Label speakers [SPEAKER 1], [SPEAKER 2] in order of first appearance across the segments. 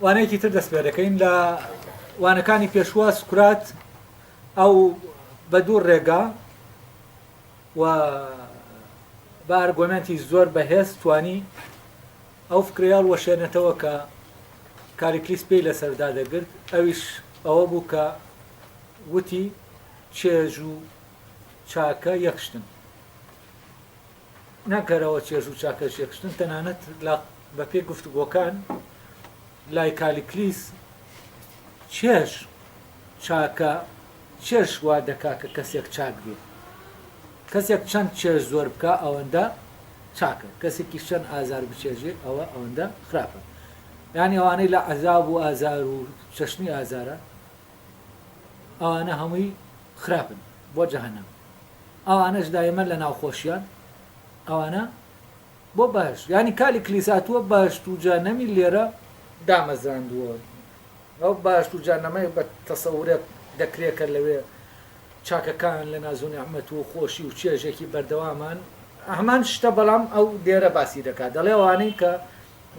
[SPEAKER 1] وانەیەکی تر دەست پێ دەکەین لە وانەکانی پێشوە سوکرات ئەو بە دوو ڕێگا و بە ئەرگۆمێنتی زۆر بەهێز توانی ئەو فکرەی هەڵوەشێنێتەوە کە کالیکلیس پێی لەسەر دادەگرت ئەویش ئەوە بوو کە وتی چێژ و چاکە یەک شتن. نەک هەر ئەوە چێژ و چاکەش یەک شتن، تەنانەت لە بەپێی گفتوگۆکان لای کالیکلیس چێژ چاکە چێژ وا دەکا کە کەسێک چاک بێ. کەسێک چەند چێژ زۆر بکا ئەوەندە چاکە، کەسێکیش چەند ئازار بچێژێ ئەوە ئەوەندە خراپە. یانی ئەوانەی لە عەزاب و ئازار و چەشنی ئازارە ئەوانە هەمووی خراپن بۆ جەهەنەم. ئەوانەش دایمە لە ناوخۆشیان ئەوانە بۆ بەهەشت یانی کالی کلیس هاتووە بەهەشت و جەهەنەمی لێرە دامەزراندووە ئەو بەهەشت و جەهەنەمەی بە تەسەورێک دەکرێت کە لەوێ چاکەکان لە ناز و نیعمەت و خۆشی و چێژێکی بەردەوامان هەمان شتە بەڵام ئەو لێرە باسی دەکات دەڵێ ئەوانەی کە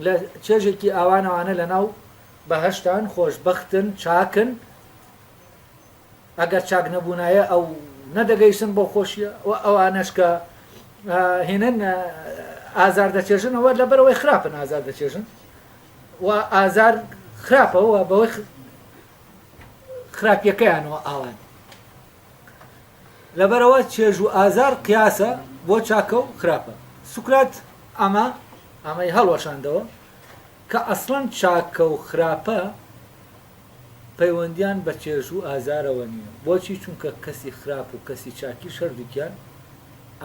[SPEAKER 1] لە چێژێکی ئاوان ئەوانە لە ناو بەهەشتان خۆشبەختن چاکن ئەگەر چاک نەبوونایە ئەو نەدەگەیشتن بەو خۆشیە و ئەوانەش کە هێنن ئازار دەچێژن ئەوە لەبەرەوەی خراپن ئازار دەچێژن و ئازار خراپەوە بەوەی خراپیەکەیانەوە ئاوان لەبەرەوە چێژ و ئازار قیاسە بۆ چاکە و خراپە سوکرات ئەمە ئەمەی هەڵوەشاندەوە کە ئەسڵەن چاکە و خراپە پەیوەندیان بە چێژ و ئازارەوە نییە، بۆچی؟ چونکە کەسی خراپ و کەسی چاکیش هەردووکیان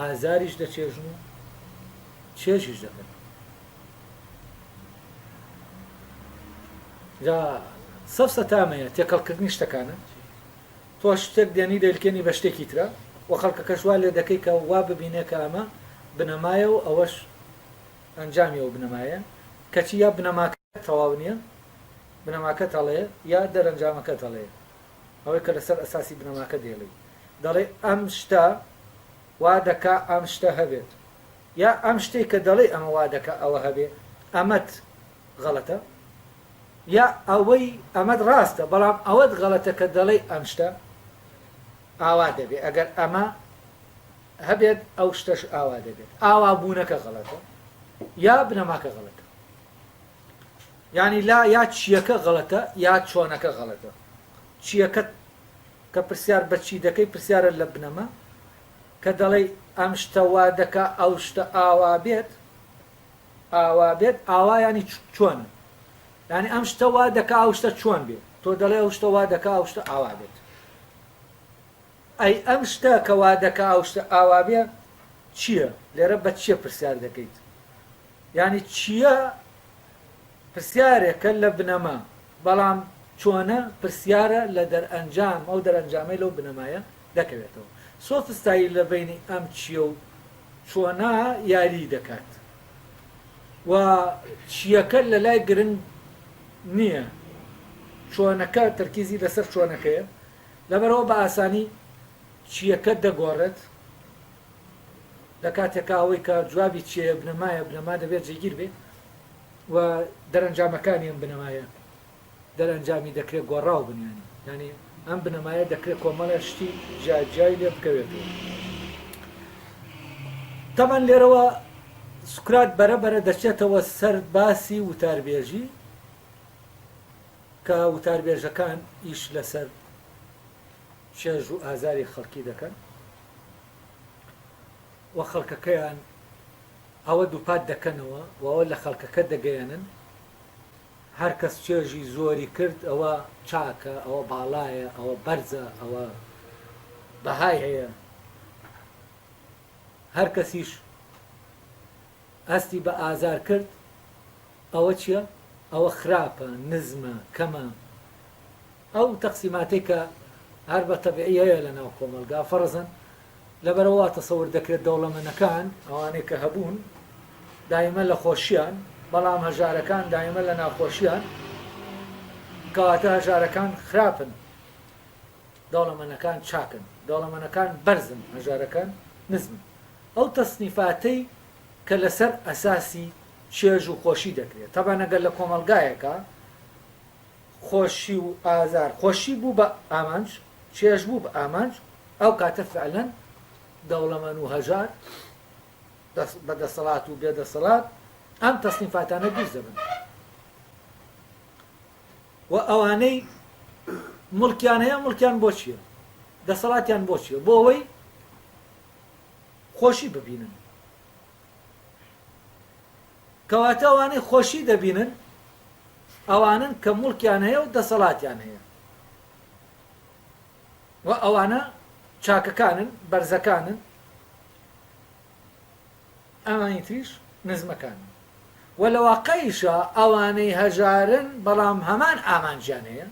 [SPEAKER 1] ئازاریش دەچێژن و چێژیش دەکەن. جا سەفسەتامەیە، تێکەڵکردنی شتەکانە، تۆ شتێک دێنی دەیلکێنی بە شتێکی ترە و خەڵکەکەش وا لێ دەکەی کە وا ببینێ کە ئەمە بنەمایە و ئەوەش ئەنجامی ئەو بنەمایە، کەچی یا بنەماکە تەواو نییە، بنەماکەت هەڵەیە یا دەرەنجامەکەت هەڵەیە، ئەوەی کە لەسەر ئەساسی بنەماکە دەیڵێی، دەڵێی ئەم شتە وا دەکا ئەم شتە هەبێت، یا ئەم شتەی کە دەڵێی ئەمە وا دەکا ئەوە هەبێ، ئەمەت غەڵەتە، یا ئەوەی ئەمەت ڕاستە بەڵام ئەوەت غەڵەتە کە دەڵێی ئەم شتە ئاوا دەبێ، ئەگەر ئەمە هەبێت ئەو شتەش ئاوا دەبێت، ئاوا بوونەکە غەڵەتە یا بنەماکە غەڵەتە. یانی لا یا چییەکە غەڵەتە یا چۆنەکە غەڵەتە. چییەکە کە پرسیار بە چی دەکەی پرسیارە لە بنەما کە دەڵێی ئەم شتە وا دەکا ئەو شتە ئاوا بێت ئاوا بێت ئاوا یانی چۆنە یانی ئەم شتە وا دەکا ئەو شتە چۆن بێت تۆ دەڵێ ئەو شتە وا دەکا ئەو شتە ئاوا بێت ئەی ئەم شتە کە وا دەکا ئەو شتە ئاوا بێ چییە لێرە بە چییە پرسیار دەکەیت یانی چییە پرسیارێکە لە بنەما، بەڵام چۆنە پرسیارە لە دەرئەنجام، ئەو دەرئەنجامەی لەو بنەمایە دەکەوێتەوە. سۆفستایی لە بەینی ئەم چییە و چۆنە یاریی دەکات و چییەکە لە لای گرنگ نییە، چۆنەکە تەرکیزی لەسەر چۆنەکەیە، لەبەرئەوە بە ئاسانی چییەکە دەگۆڕێت. لە کاتێکا ئەوەی کە جوابی چیەیە بنەمایە، بنەما دەبێت جێگیر بێ و دەرەنجامەکانی ئەم بنەمایە دەرەنجامی دەکرێت گۆڕاو بن یانی یانی ئەم بنەمایە دەکرێت کۆمەڵێ شتی جیاجیای لێ بکەوێتەوە. تەبعەن لێرەوە سوکرات بەرە بەرە دەچێتەوە سەر باسی وتاربێژی کە وتاربێژەکان ئیش لەسەر چێژ و ئازاری خەڵکی دەکەن و خەڵکەکەیان ئەوە دووپات دەکەنەوە و ئەوە لە خەڵکەکە دەگەیەنن هەر کەس چێژی زۆری کرد ئەوە چاکە، ئەوە باڵایە، ئەوە بەرزە، ئەوە بەهای هەیە. هەر کەسیش هەستی بە ئازار کرد ئەوە چییە؟ ئەوە خراپە، نزمە، کەمە. ئەو تەقسیماتەی کە هەر بە تەبیعی هەیە لە ناو کۆمەڵگا، فەرزەن لەبەرئەوە وا تەسەور دەکرێت دەوڵەمەنەکان ئەوانەی کە هەبوون دایمە لە خۆشیان، بەڵام هەژارەکان دایمە لە ناخۆشیان، کەواتە هەژارەکان خراپن، دەوڵەمەنەکان چاکن، دەوڵەمەنەکان بەرزن، هەژارەکان نزمن. ئەو تەسنیفاتەی کە لەسەر ئەساسی چێژ و خۆشی دەکرێت. تەبعەن ئەگەر لە کۆمەڵگایەکا. خۆشی و ئازار، خۆشی بوو بە ئامانج، چێژ بوو بە ئامانج، ئەو کاتە فعلەن دەوڵەمەن و هەژار، بە دەسەڵات و بێ دەسەڵات، ئەم تەسنیفاتانە دروست دەبن. و ئەوانەی موڵکیان هەیە موڵکیان بۆ چییە؟ دەسەڵاتیان بۆ چییە؟ بۆ ئەوەی خۆشی ببینن. کەواتە ئەوانەی خۆشی دەبینن ئەوانن کە موڵکیان هەیە و دەسەڵاتیان هەیە و ئەوانە چاکەکانن، بەرزەکانن، ئەوانی تریش نزمەکانن و لە واقعیشا ئەوانەی هەژارن بەڵام هەمان ئامانجیان هەیە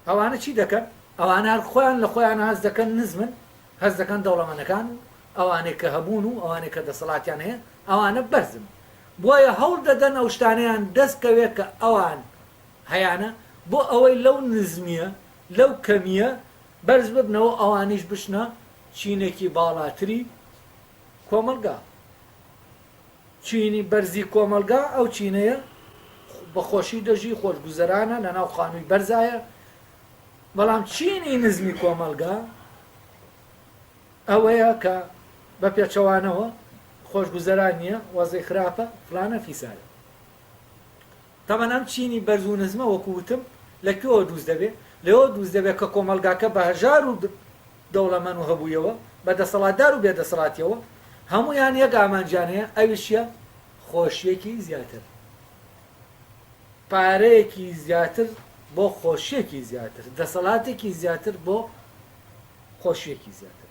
[SPEAKER 1] ئەوانە چی دەکەن؟ ئەوانە هەر خۆیان لە خۆیان هەست دەکەن نزمن، هەست دەکەن دەوڵەمەنەکان و ئەوانەی کە هەبوون و ئەوانەی کە دەسەڵاتیان هەیە ئەوانە بەرزن. بۆیە هەوڵ دەدەن ئەو شتانەیان دەست کەوێ کە ئەوان هەیانە بۆ ئەوەی لەو نزمییە، لەو کەمییە بەرز ببنەوە ئەوانیش بچنە چینێکی باڵاتری کۆمەڵگا. چینی بەرزی کۆمەڵگا ئەو چینەیە بە خۆشی دەژی، خۆشگوزەرانە، لەناو خانووی بەرزایە، بەڵام چینی نزمی کۆمەڵگا ئەوەیە کە بە پێچەوانەوە خۆشگوزەران نییە، وەزعی خراپە، فلانە فیسارە. تەبعەن ئەم چینی بەرز و نزمە وەکو وتم لە کوێوە دروست دەبێ؟ لەوە دروست دەبێ کە کۆمەڵگاکە بە هەژار و دەوڵەمەن و هەبوویەوە، بە دەسەڵاتدار و بێ دەسەڵاتیەوە، هەموویان یەک ئامانجیان هەیە ئەویش چیە؟ خۆشیەکی زیاتر. پارەیەکی زیاتر بۆ خۆشیەکی زیاتر، دەسەڵاتێکی زیاتر بۆ خۆشیەکی زیاتر.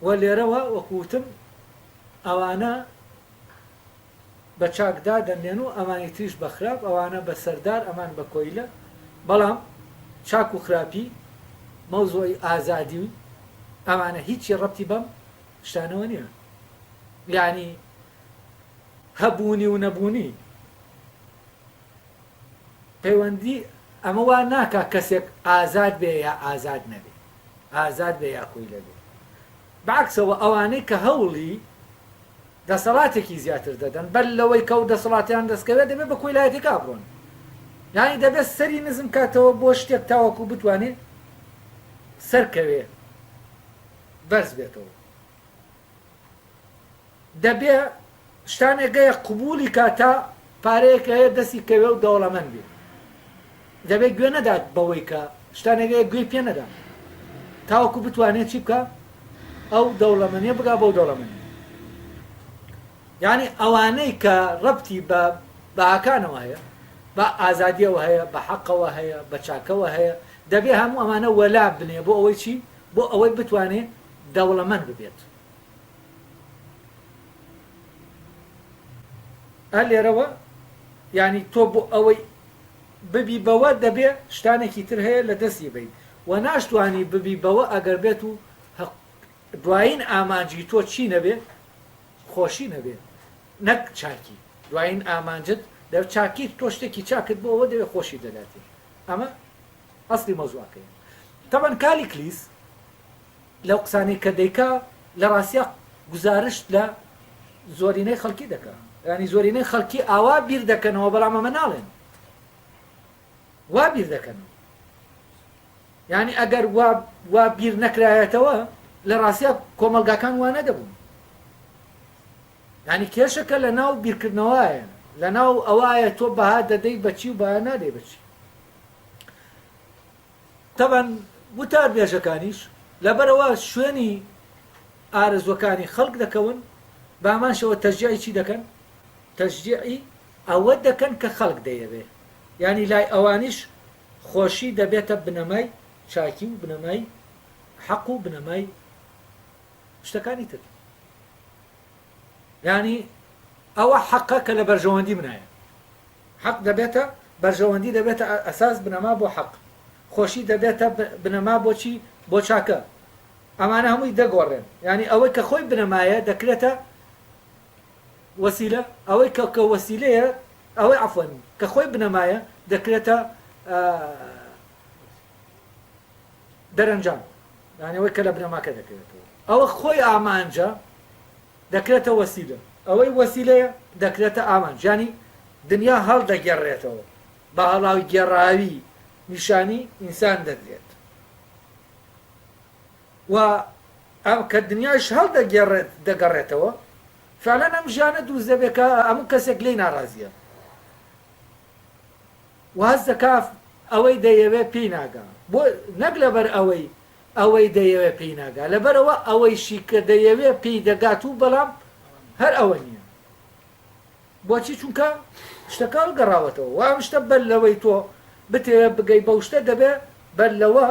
[SPEAKER 1] وە لێرەوە وەکو وتم ئەوانە بە چاک دادەنرێن و ئەمانی تریش بە خراپ، ئەوانە بە سەردار ئەمان بە کۆیلە، بەڵام چاک و خراپی مەوزوعی ئازادی و ئەمانە هیچی ڕەبتی بەم شتانەوە نییە. یانی هەبوونی و نەبوونی پەیوەندی ئەمە وا ناکا کەسێک ئازاد بێ یا ئازاد نەبێ، ئازاد بێ یا کۆیلە بێ. بەعەکسەوە ئەوانەی کە هەوڵی دەسەڵاتێکی زیاتر دەدەن بەر لەوەی کە ئەو دەسەڵاتەیان دەستکەوێت دەبێت بە کۆیلایەتیەکە بڕۆن. یانی دەبێت سەری نزم کاتەوە بۆ شتێک تاوەکو بتوانێ سەرکەوێ بەرز بێتەوە. دەبێ شتانێک هەیە قبوڵی کا تا پارەیەک هەیە دەستی کەوێ و دەوڵەمەند بێ. دەبێ گوێ نەدات بەوەی کە شتانێک هەیە گوێی پێ نەدا تاوەکو بتوانێت چی بکا ئەو دەوڵەمەنیە بگا بەو دەوڵەمەنیە. یعنی ئەوانەی کە ڕەبتی بە بەهاکانەوە هەیە، بە ئازادیەوە هەیە، بە حەقەوە هەیە، بە چاکەوە هەیە، دەبێ هەموو ئەمانە وەلا بنێ بۆ ئەوەی چی؟ بۆ ئەوەی بتوانێ دەوڵەمەند ببێت. ئا لێرەوە یانی تۆ بۆ ئەوەی ببی بەوە دەبێ شتانێکی تر هەیە لە دەستی بەی و ناشتوانی ببی بەوە ئەگەر بێت و دوایین ئامانجی تۆ چی نەبێ خۆشی نەبێ نەک چاکی دوایین ئامانجت دە چاکی تۆ شتێکی چاکت بۆ ئەوە دەوێ خۆشی دەداتێ ئەمە ئەسلی مەوزوعەکەیە تەبەن کالیکلیس لەو قسانەی کە دەیکا لە ڕاستیا گوزارشت لە زۆرینەی خەڵکی دەکا یانی زۆرینەی خەڵکی ئاوا بیر دەکەنەوە بەڵام ئەمە ناڵێن وا بیر دەکەنەوە یانی ئەگەر وا وا بیر نەکرایەتەوە لە ڕاستیا کۆمەڵگاکان وا نەدەبوون یانی کێشەکە لە ناو بیرکردنەوەیە لە ناو ئەوایە تۆ بەها دەدەی بەچی و بەها نادەی بەچی تەبعەن وتاربێژەکانیش لەبەرئەوە شوێنی ئارەزووەکانی خەڵک دەکەون، بەهەمان شێوە تەشجیعی چی دەکەن؟ تەشجیعی ئەوە دەکەن کە خەڵک دەیەوێ، یانی لای ئەوانیش خۆشی دەبێتە بنەمای چاکی و بنەمای حەق و بنەمای شتەکانی تر. یانی ئەوە حەقە کە لە بەرژەوەندی منایە. حەق دەبێتە بەرژەوەندی دەبێتە ئەساس بنەما بۆ حەق. خۆشی دەبێتە بنەما بۆ چی؟ بۆ چاکە. ئەمانە هەمووی دەگۆڕێن. یانی ئەوەی کە خۆی بنەمایە دەکرێتە وەسیلە، ئەوەی کە کە وەسیلەیە، ئەوەی عەفوەن کە خۆی بنەمایە دەکرێتە دەرەنجام. یانی ئەوەی کە لە بنەماکە دەکەوێتەوە. ئەوە خۆی ئامانجە دەکرێتە وەسیلە. ئەوەی وەسیلەیە دەکرێتە ئامانج. یانی. دنیا هەڵدەگێڕرێتەوە، بە هەڵاوگێڕاوی نیشانی ئینسان دەدرێت و ئەم کە دنیایش هەڵدەگێڕێت دەگەڕێتەوە، فعلەن ئەم ژیانە دروست دەبێت کە هەموو کەسێک لێی ناڕازییە و هەست دەکا ئەوەی دەیەوێت پێی ناگا، بۆ نەک لەبەر ئەوەی ئەوەی دەیەوێت پێی ناگا، لەبەرئەوە ئەوەیشی کە دەیەوێت پێی دەگات و بەڵام هەر ئەوە نییە. بۆچی؟ چونکە شتەکە هەڵگەڕاوەتەوە و ئەم شتە بەر لەوەی تۆ بتەوێت بگەی بەو شتە دەبێ بەر لەوە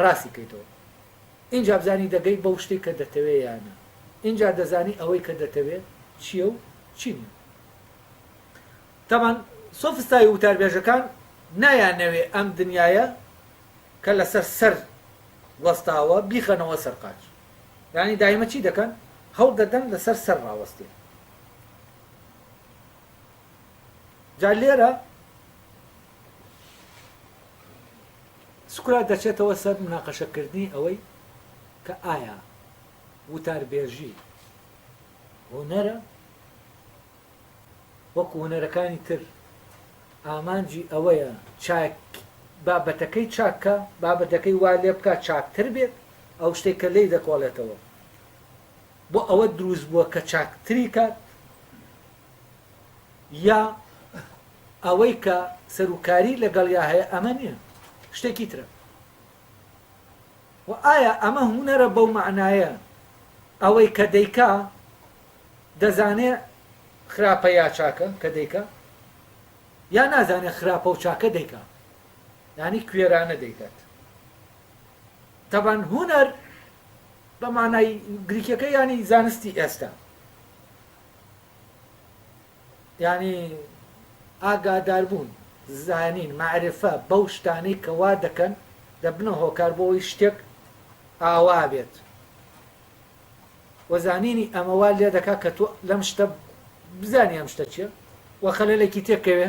[SPEAKER 1] ڕاستی کەیتەوە. ئینجا بزانی دەگەی بەو شتەی کە دەتەوێ یا نا. ئینجا دەزانی ئەوەی کە دەتەوێ چییە و چی نییە. تەبعەن سۆفستای و وتاربێژەکان نایانەوێ ئەم دنیایە کە لەسەر سەر وەستاوە بیخەنەوە سەر قاچ. یانی دایمە چی دەکەن؟ هەوڵ دەدەن لەسەر سەر ڕاوەستێ. جا لێرە سوکرات دەچێتەوە سەر مناقەشەکردنی ئەوەی کە ئایا وتاربێژی هونەرە وەکو هونەرەکانی تر ئامانجی ئەوەیە چاک بابەتەکەی چاککە بابەتەکەی وا لێ بکە چاکتر بێت ئەو شتێک کە لێی دەکۆڵێتەوە بۆ ئەوە دروست بووە کە چاکتری کات یا ئەوەی کە سەروکاری لەگەڵیا هەیە ئەمە نییە شتێکی ترە و ئایا ئەمە هونەرە بەو مەعنایە ئەوەی کە دەیکا دەزانێ خراپە یا چاکە کە دەیکا یا نازانێ خراپە و چاکە دەیکا یانی کوێرانە دەیکات تەبان هونەر بە مانای گریکیەکە یانی زانستی ئێستا یانی ئاگاداربوون زانین مەعرفە بەو شتانەی کە وا دەکەن دەبنە هۆکار بۆ ئەوەی شتێک ئاوا بێت و زانینی ئەمە وا لێ دەکا کە تۆ لەم شتە بزانی ئەم شتە چییە و خەلەلێکی تێکەوێ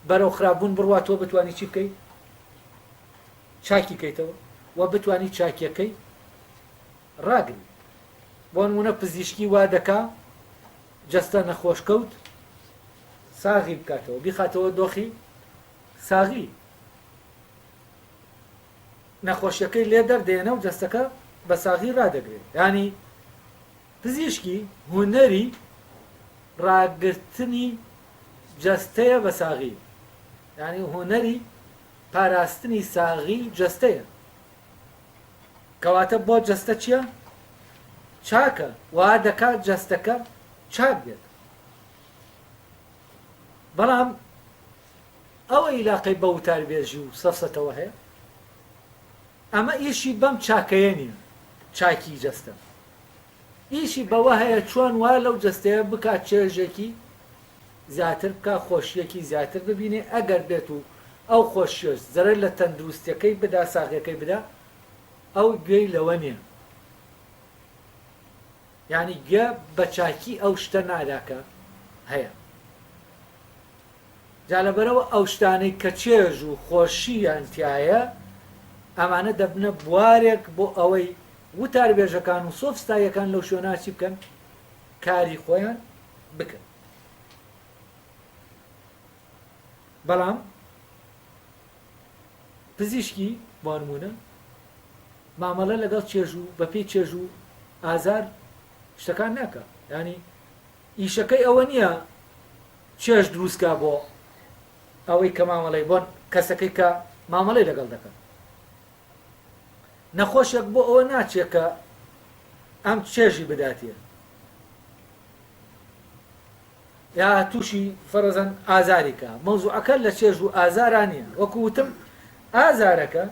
[SPEAKER 1] بەرەو خراپبوون بڕوا تۆ بتوانی چی بکەی چاکی کەیتەوە و بتوانی چاکیەکەی ڕاگری. بۆ نموونە پزیشکی وا دەکا جەستە نەخۆش کەوت ساغی بکاتەوە، بیخاتەوە دۆخی ساغی. نەخۆشیەکەی لێ دەردێنە و جەستەکە بە ساغی ڕادەگرێ. یانی پزیشکی هونەری ڕاگرتنی جەستەیە بە ساغی. یانی هونەری پاراستنی ساغی جەستەیە. کەواتە بۆ جەستە چیە؟ چاکە، وا دەکات جەستەکە چاک بێت. بەڵام ئەوە ئیلاقەی بە وتاربێژی و سەفسەتەوە هەیە؟ ئەمە ئیشی بەم چاکەیە نیە، چاکی جەستە. ئیشی بەوە هەیە چۆن وا لەو جەستەیە بکات چێژێکی زیاتر بکا خۆشیەکی زیاتر ببینێ ئەگەر بێت و ئەو خۆشیەش زەرەر لە تەندروستیەکەی بدا ساغیەکەی بدا ئەو گوێی لەوە نیە یانی گوێ بە چاکی ئەو شتە نادا کە هەیە جا لەبەرەوە ئەو شتانەی کە چێژ و خۆشیان تایە ئەمانە دەبنە بوارێک بۆ ئەوەی وتاربێژەکان و سۆفستاییەکان لەو شوێنە چی بکەن کاری خۆیان بکەن بەڵام پزیشکی بۆ نمونە مامەڵە لەگەڵ چێژ و بەپێی چێژ و ئازار شتەکان ناکە ینی ئیشەکەی ئەوە نییە چێژ دروستکە بۆ ئەوەی کە مامەڵەی بۆن کەسەکەی کە مامەڵەی لەگەڵ دەکەن نەخۆشێک بۆ ئەوە ناچێت کە ئەم چێژی بداتێ یا تووشی فەرەزەن ئازاری کا مەوزوعەکە لە چێژ و ئازارا نییە وەکو وتم ئازارەکە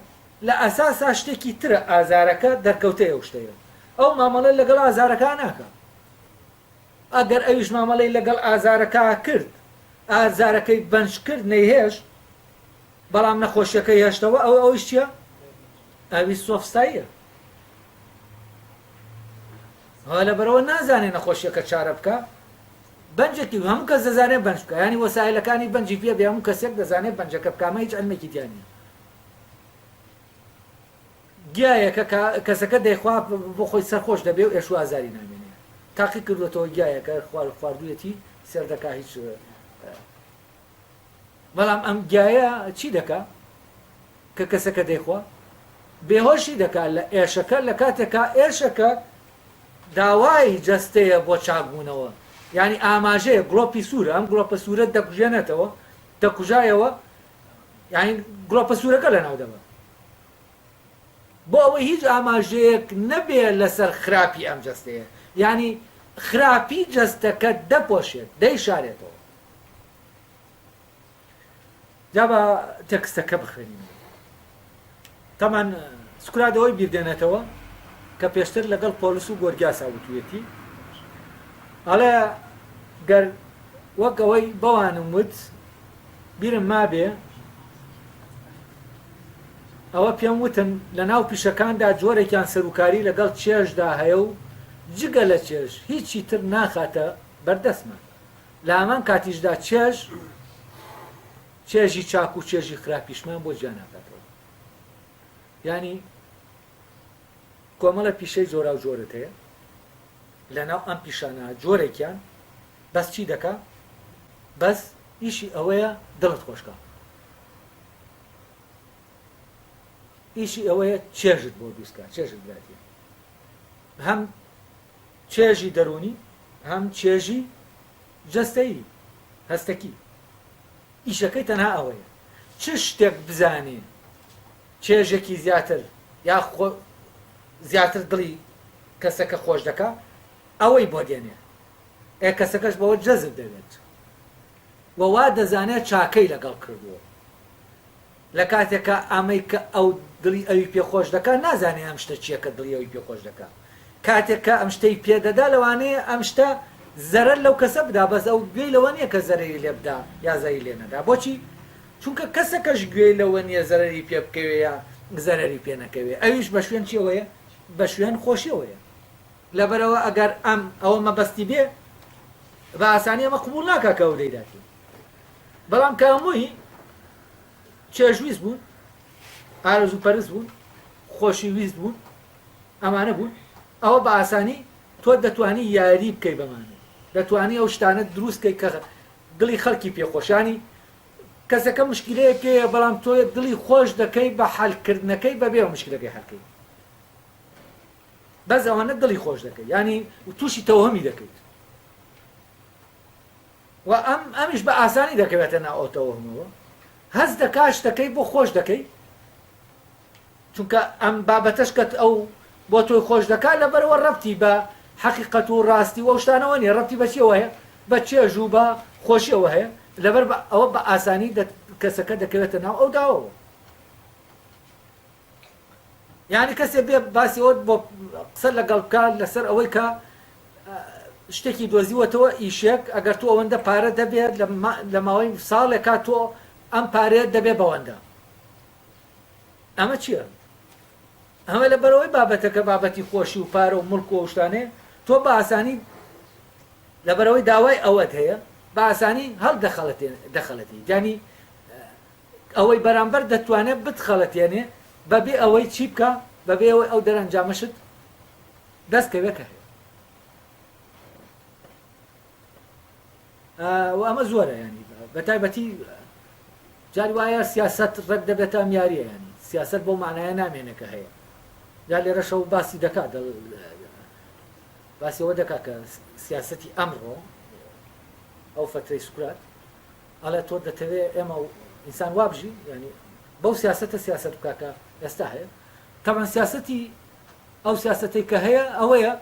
[SPEAKER 1] لە ئەساسا شتێکی ترە ئازارەکە دەرکەوتەی ئەو شتەیە ئەو مامەڵە لەگەڵ ئازارەکە ناکا ئەگەر ئەویش مامەڵەی لەگەڵ ئازارەکە کرد ئازارەکەی بەنج کرد نەیهێشت بەڵام نەخۆشیەکەی هێشتەوە ئەو ئەویش چییە ئەوی سۆفستاییە ها لەبەرئەوە نازانێ نەخۆشیەکە چارە بکا بەنجێکی هەموو کەس دەزانێ بەنج بکا یانی وەسایلەکانی بەنجی پێ بێ هەموو کەسێک دەزانێ بەنجەکە بکا ئەمە هیچ علمێکی تیا نییە گیایەکە کە کەسەکە دەیخوا بۆ خۆی سەرخۆش دەبێ و ئێش و ئازاری نامێنێ تاقی کردوێتەوە گیایەکە خواردوێتی سەر دەکا هیچ. بەڵام ئەم گیایە چی دەکا کە کەسەکە دەیخوا؟ بێهۆشی دەکا لە ئێشەکە لە کاتێکا ئێشەکە داوای جەستەیە بۆ چاکبوونەوە یانی ئاماژەیە گڵۆپی سوورە ئەم گڵۆپە سوورە دەکوژێنێتەوە دەکوژایەوە یانی گڵۆپە سوورەکە لەناو دەبا بۆ ئەوەی هیچ ئاماژەیەک نەبێ لەسەر خراپی ئەم جەستەیە یانی خراپی جەستەکە دەپۆشێت دەیشارێتەوە. جا با تێکستەکە بخوێنینەوە. تەمان سوکرات ئەوەی بیردێنێتەوە کە پێشتر لەگەڵ پۆلس و گۆرگیاسا وتوویەتی. ئەڵێ گەر وەک ئەوەی بەوانم وت بیرم مابێ ئەوە پێم وتن لە ناو پیشەکاندا جۆرێکیان سەروکاری لەگەڵ چێژدا هەیە و جگە لە چێژ هیچی تر ناخاتە بەردەستمان. لە هەمان کاتیشدا چێژ، چێژی چاک و چێژی خراپیشمان بۆ جیا ناکاتەوە. یانی کۆمەڵە پیشەی جۆراوجۆرت هەیە، لەناو ئەم پیشانە جۆرێکیان بەس چی دەکا؟ بەس ئیشی ئەوەیە دڵت خۆشکا، ئیشی ئەوەیە چێژت بۆ دروستکا، چێژت بداتێ، هەم چێژی دەروونی هەم چێژی جەستەیی، هەستەکی. ئیشەکەی تەنها ئەوەیە چ شتێک بزانێ چێژێکی زیاتر یا زیاتر دڵی کەسەکە خۆش دەکا ئەوەی بۆ دێنێ. ئێ کەسەکەش بەوە جەزب دەبێت و وا دەزانێ چاکەی لەگەڵ کردووە. لە کاتێکا ئەمەی کە ئەو دڵی ئەوی پێ خۆش دەکا نازانێ ئەم شتە چیە کە دڵی ئەوی پێ خۆش دەکا کاتێک کە ئەم شتەی پێ دەدا لەوانەیە ئەم شتە زەرەر لەو کەسە بدا بەس ئەو گوێی لەوە نیە کە زەرەری لێ بدا یا زەری لێ نەدا بۆچی چونکە کەسەکەش گوێی لەوە نیە زەرەری پێ بکەوێ یا زەرەری پێ نەکەوێ ئەویش بە شوێن چیەوەیە بە شوێن خۆشیەوەیە لەبەرئەوە ئەگەر ئەم ئەوە مەبەستی بێ بە ئاسانی ئەمە قبوڵ ناکا کە ئەو دەیداتێ بەڵام کە هەمووی چێژویست بوون، ئارەزووپەرست بوون، خۆشی ویست بوون، ئەمانە بوون، ئەوە بە ئاسانی تۆ دەتوانی یاری بکەی بەمانە، دەتوانی ئەو شتانە دروست کەی کە دڵی خەڵکی پێ خۆش، یانی کەسەکە مشکلەیەک هەیە بەڵام تۆ دڵی خۆش دەکەی بە حەلکردنەکەی بەبێ ئەو مشکلەکەی حەلکەی، بەس ئەوەنە دڵی خۆش دەکەی، یانی تووشی تەوهمی دەکەیت. و ئەم ئەمیش بە ئاسانی دەکەوێتە ناو ئەو تەوەهمەوە هەست دەکا شتەکەی بۆ خۆش دەکەی چونکە ئەم بابەتەش کە ئەو بۆ تۆی خۆش دەکات لەبەرەوە ڕەبتی بە حەقیقەت و ڕاستی و ئەو شتانەوە نیە ڕەبتی بە چیەوە هەیە بە چێژ و بە خۆشیەوە هەیە لەبەر ئەوە بە ئاسانی کەسەکە دەکەوێتە ناو ئەو داوەوە یانی کەسێ بێ باسی ئەوەت بۆ قسە لەگەڵ بکە لەسەر ئەوەی کە شتێکی دۆزیوەتەوە ئیشێک ئەگەر تۆ ئەوەندە پارە دەبێت لە ماوەی ساڵێکا تۆ ئەم پارەیە دەبێ بەوەندە ئەمە چییە؟ ئەمە لە بەرەوەی بابەتەکە بابەتی خۆشی و پارە و مڵک و شتانێ تۆ بە ئاسانی لەبەرەوەی داوای ئەوەت هەیە بە ئاسانی هەڵ دەخەڵەتی یانی ئەوەی بەرامبەر دەتوانێت بتخەڵەتێنێ بەبێ ئەوەی چی بکا؟ بەبێ ئەوەی ئەو دەرەنجامەشت دەست کەوێ کە هەیە. و ئەمە زۆرە ینی بە تایبەتی جاری وایە سیاست ڕێک دەبێتە ئەم یاریە ینی سیاست بۆ مانایە نامێنێ کە هەیە جا لێرەشەوە باسی دەکات باسی ئەوە دەکات کە سیاستی ئەمڕۆ ئەو فترەی سوکرات ئەڵێ تۆ دەتەوێ ئێمە و ئینسان وا بژی یانی بەو سیاسەتە سیاسەت بکا کە ئێستا هەیە تەبعەن سیاسەتی ئەو سیاسەتەی کە هەیە ئەوەیە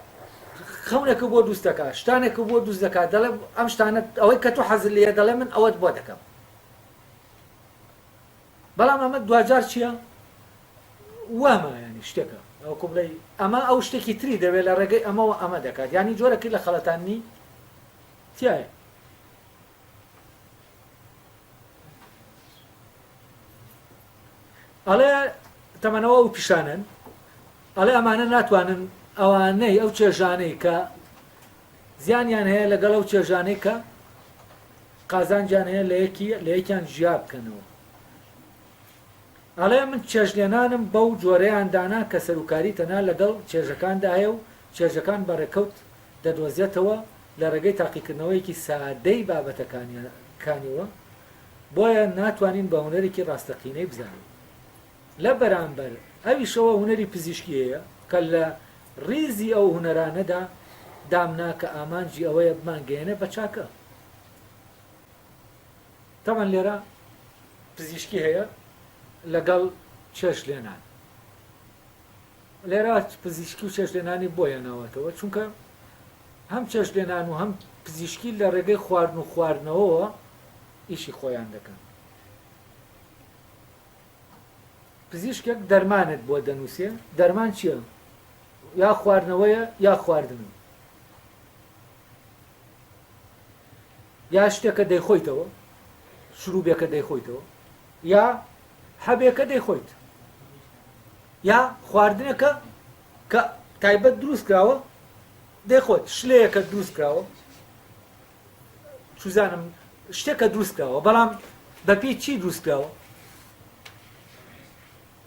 [SPEAKER 1] خەونێکە بۆ دروست دەکا شتانێکە بۆ دروست دەکات دەڵێ ئەم شتانە ئەوەی کە تۆ حەزت لێیە دەڵێ من ئەوەت بۆ دەکەم بەڵام ئەمە دواجار چییە وامە ینی شتێکە ئەو بڵێ ئەمە ئەو شتێکی تری دەوێت لە ڕێگەی ئەمەوە ئەمە دەکات ینی جۆرەکی لە خەڵەتانی تایە ئەڵێ تەمەنەوە ئەو پیشانەن ئەڵێ ئەمانە ناتوانن ئەوانەی ئەو چێژانەی کە زیانیان هەیە لەگەڵ ئەو چێژانەی کە قازانجیان هەیە لە یەکی لە یەکیان جیا بکەنەوە ئەڵێ من چێژلێنانم بەو جۆرەیان دانا کە سەروکاری تەنها لەگەڵ چێژەکاندا هەیە و چێژەکان بەڕێکەوت دەدۆزێتەوە لە ڕێگەی تاقیکردنەوەیەکی سادەی بابەتەکانیەوە. بۆیە ناتوانین بە هونەرێکی ڕاستەقینەی بزانین. لە بەرامبەر ئەویشەوە هونەری پزیشکی هەیە کە لە ڕیزی ئەو هونەرانەدا دامنا کە ئامانجی ئەوەیە بمانگەیەنێ بە چاکە. تەبعەن لێرە پزیشکی هەیە لەگەڵ چێشتلێنان. لێرە پزیشکی و چێشتلێنانی بۆ هێناوەتەوە چونکە هەم چێشتلێنان و هەم پزیشکی لە ڕێگەی خواردن و خواردنەوەوە ئیشی خۆیان دەکەن. پزیشکێک دەرمانت بۆ دەنووسێ، دەرمان چییە؟ یا خواردنەوەیە یا خواردنە یا شتێکە دەیخۆیتەوە، شروبێکە دەیخۆیتەوە، یا حەبێکە دەیخۆیت، یا خواردنێکە کە تایبەت دروست کراوە دەیخۆیت، شلەیەکە دروست کراوە، چوزانم شتێکە دروست کراوە، بەڵام بەپێی چی دروست کراوە؟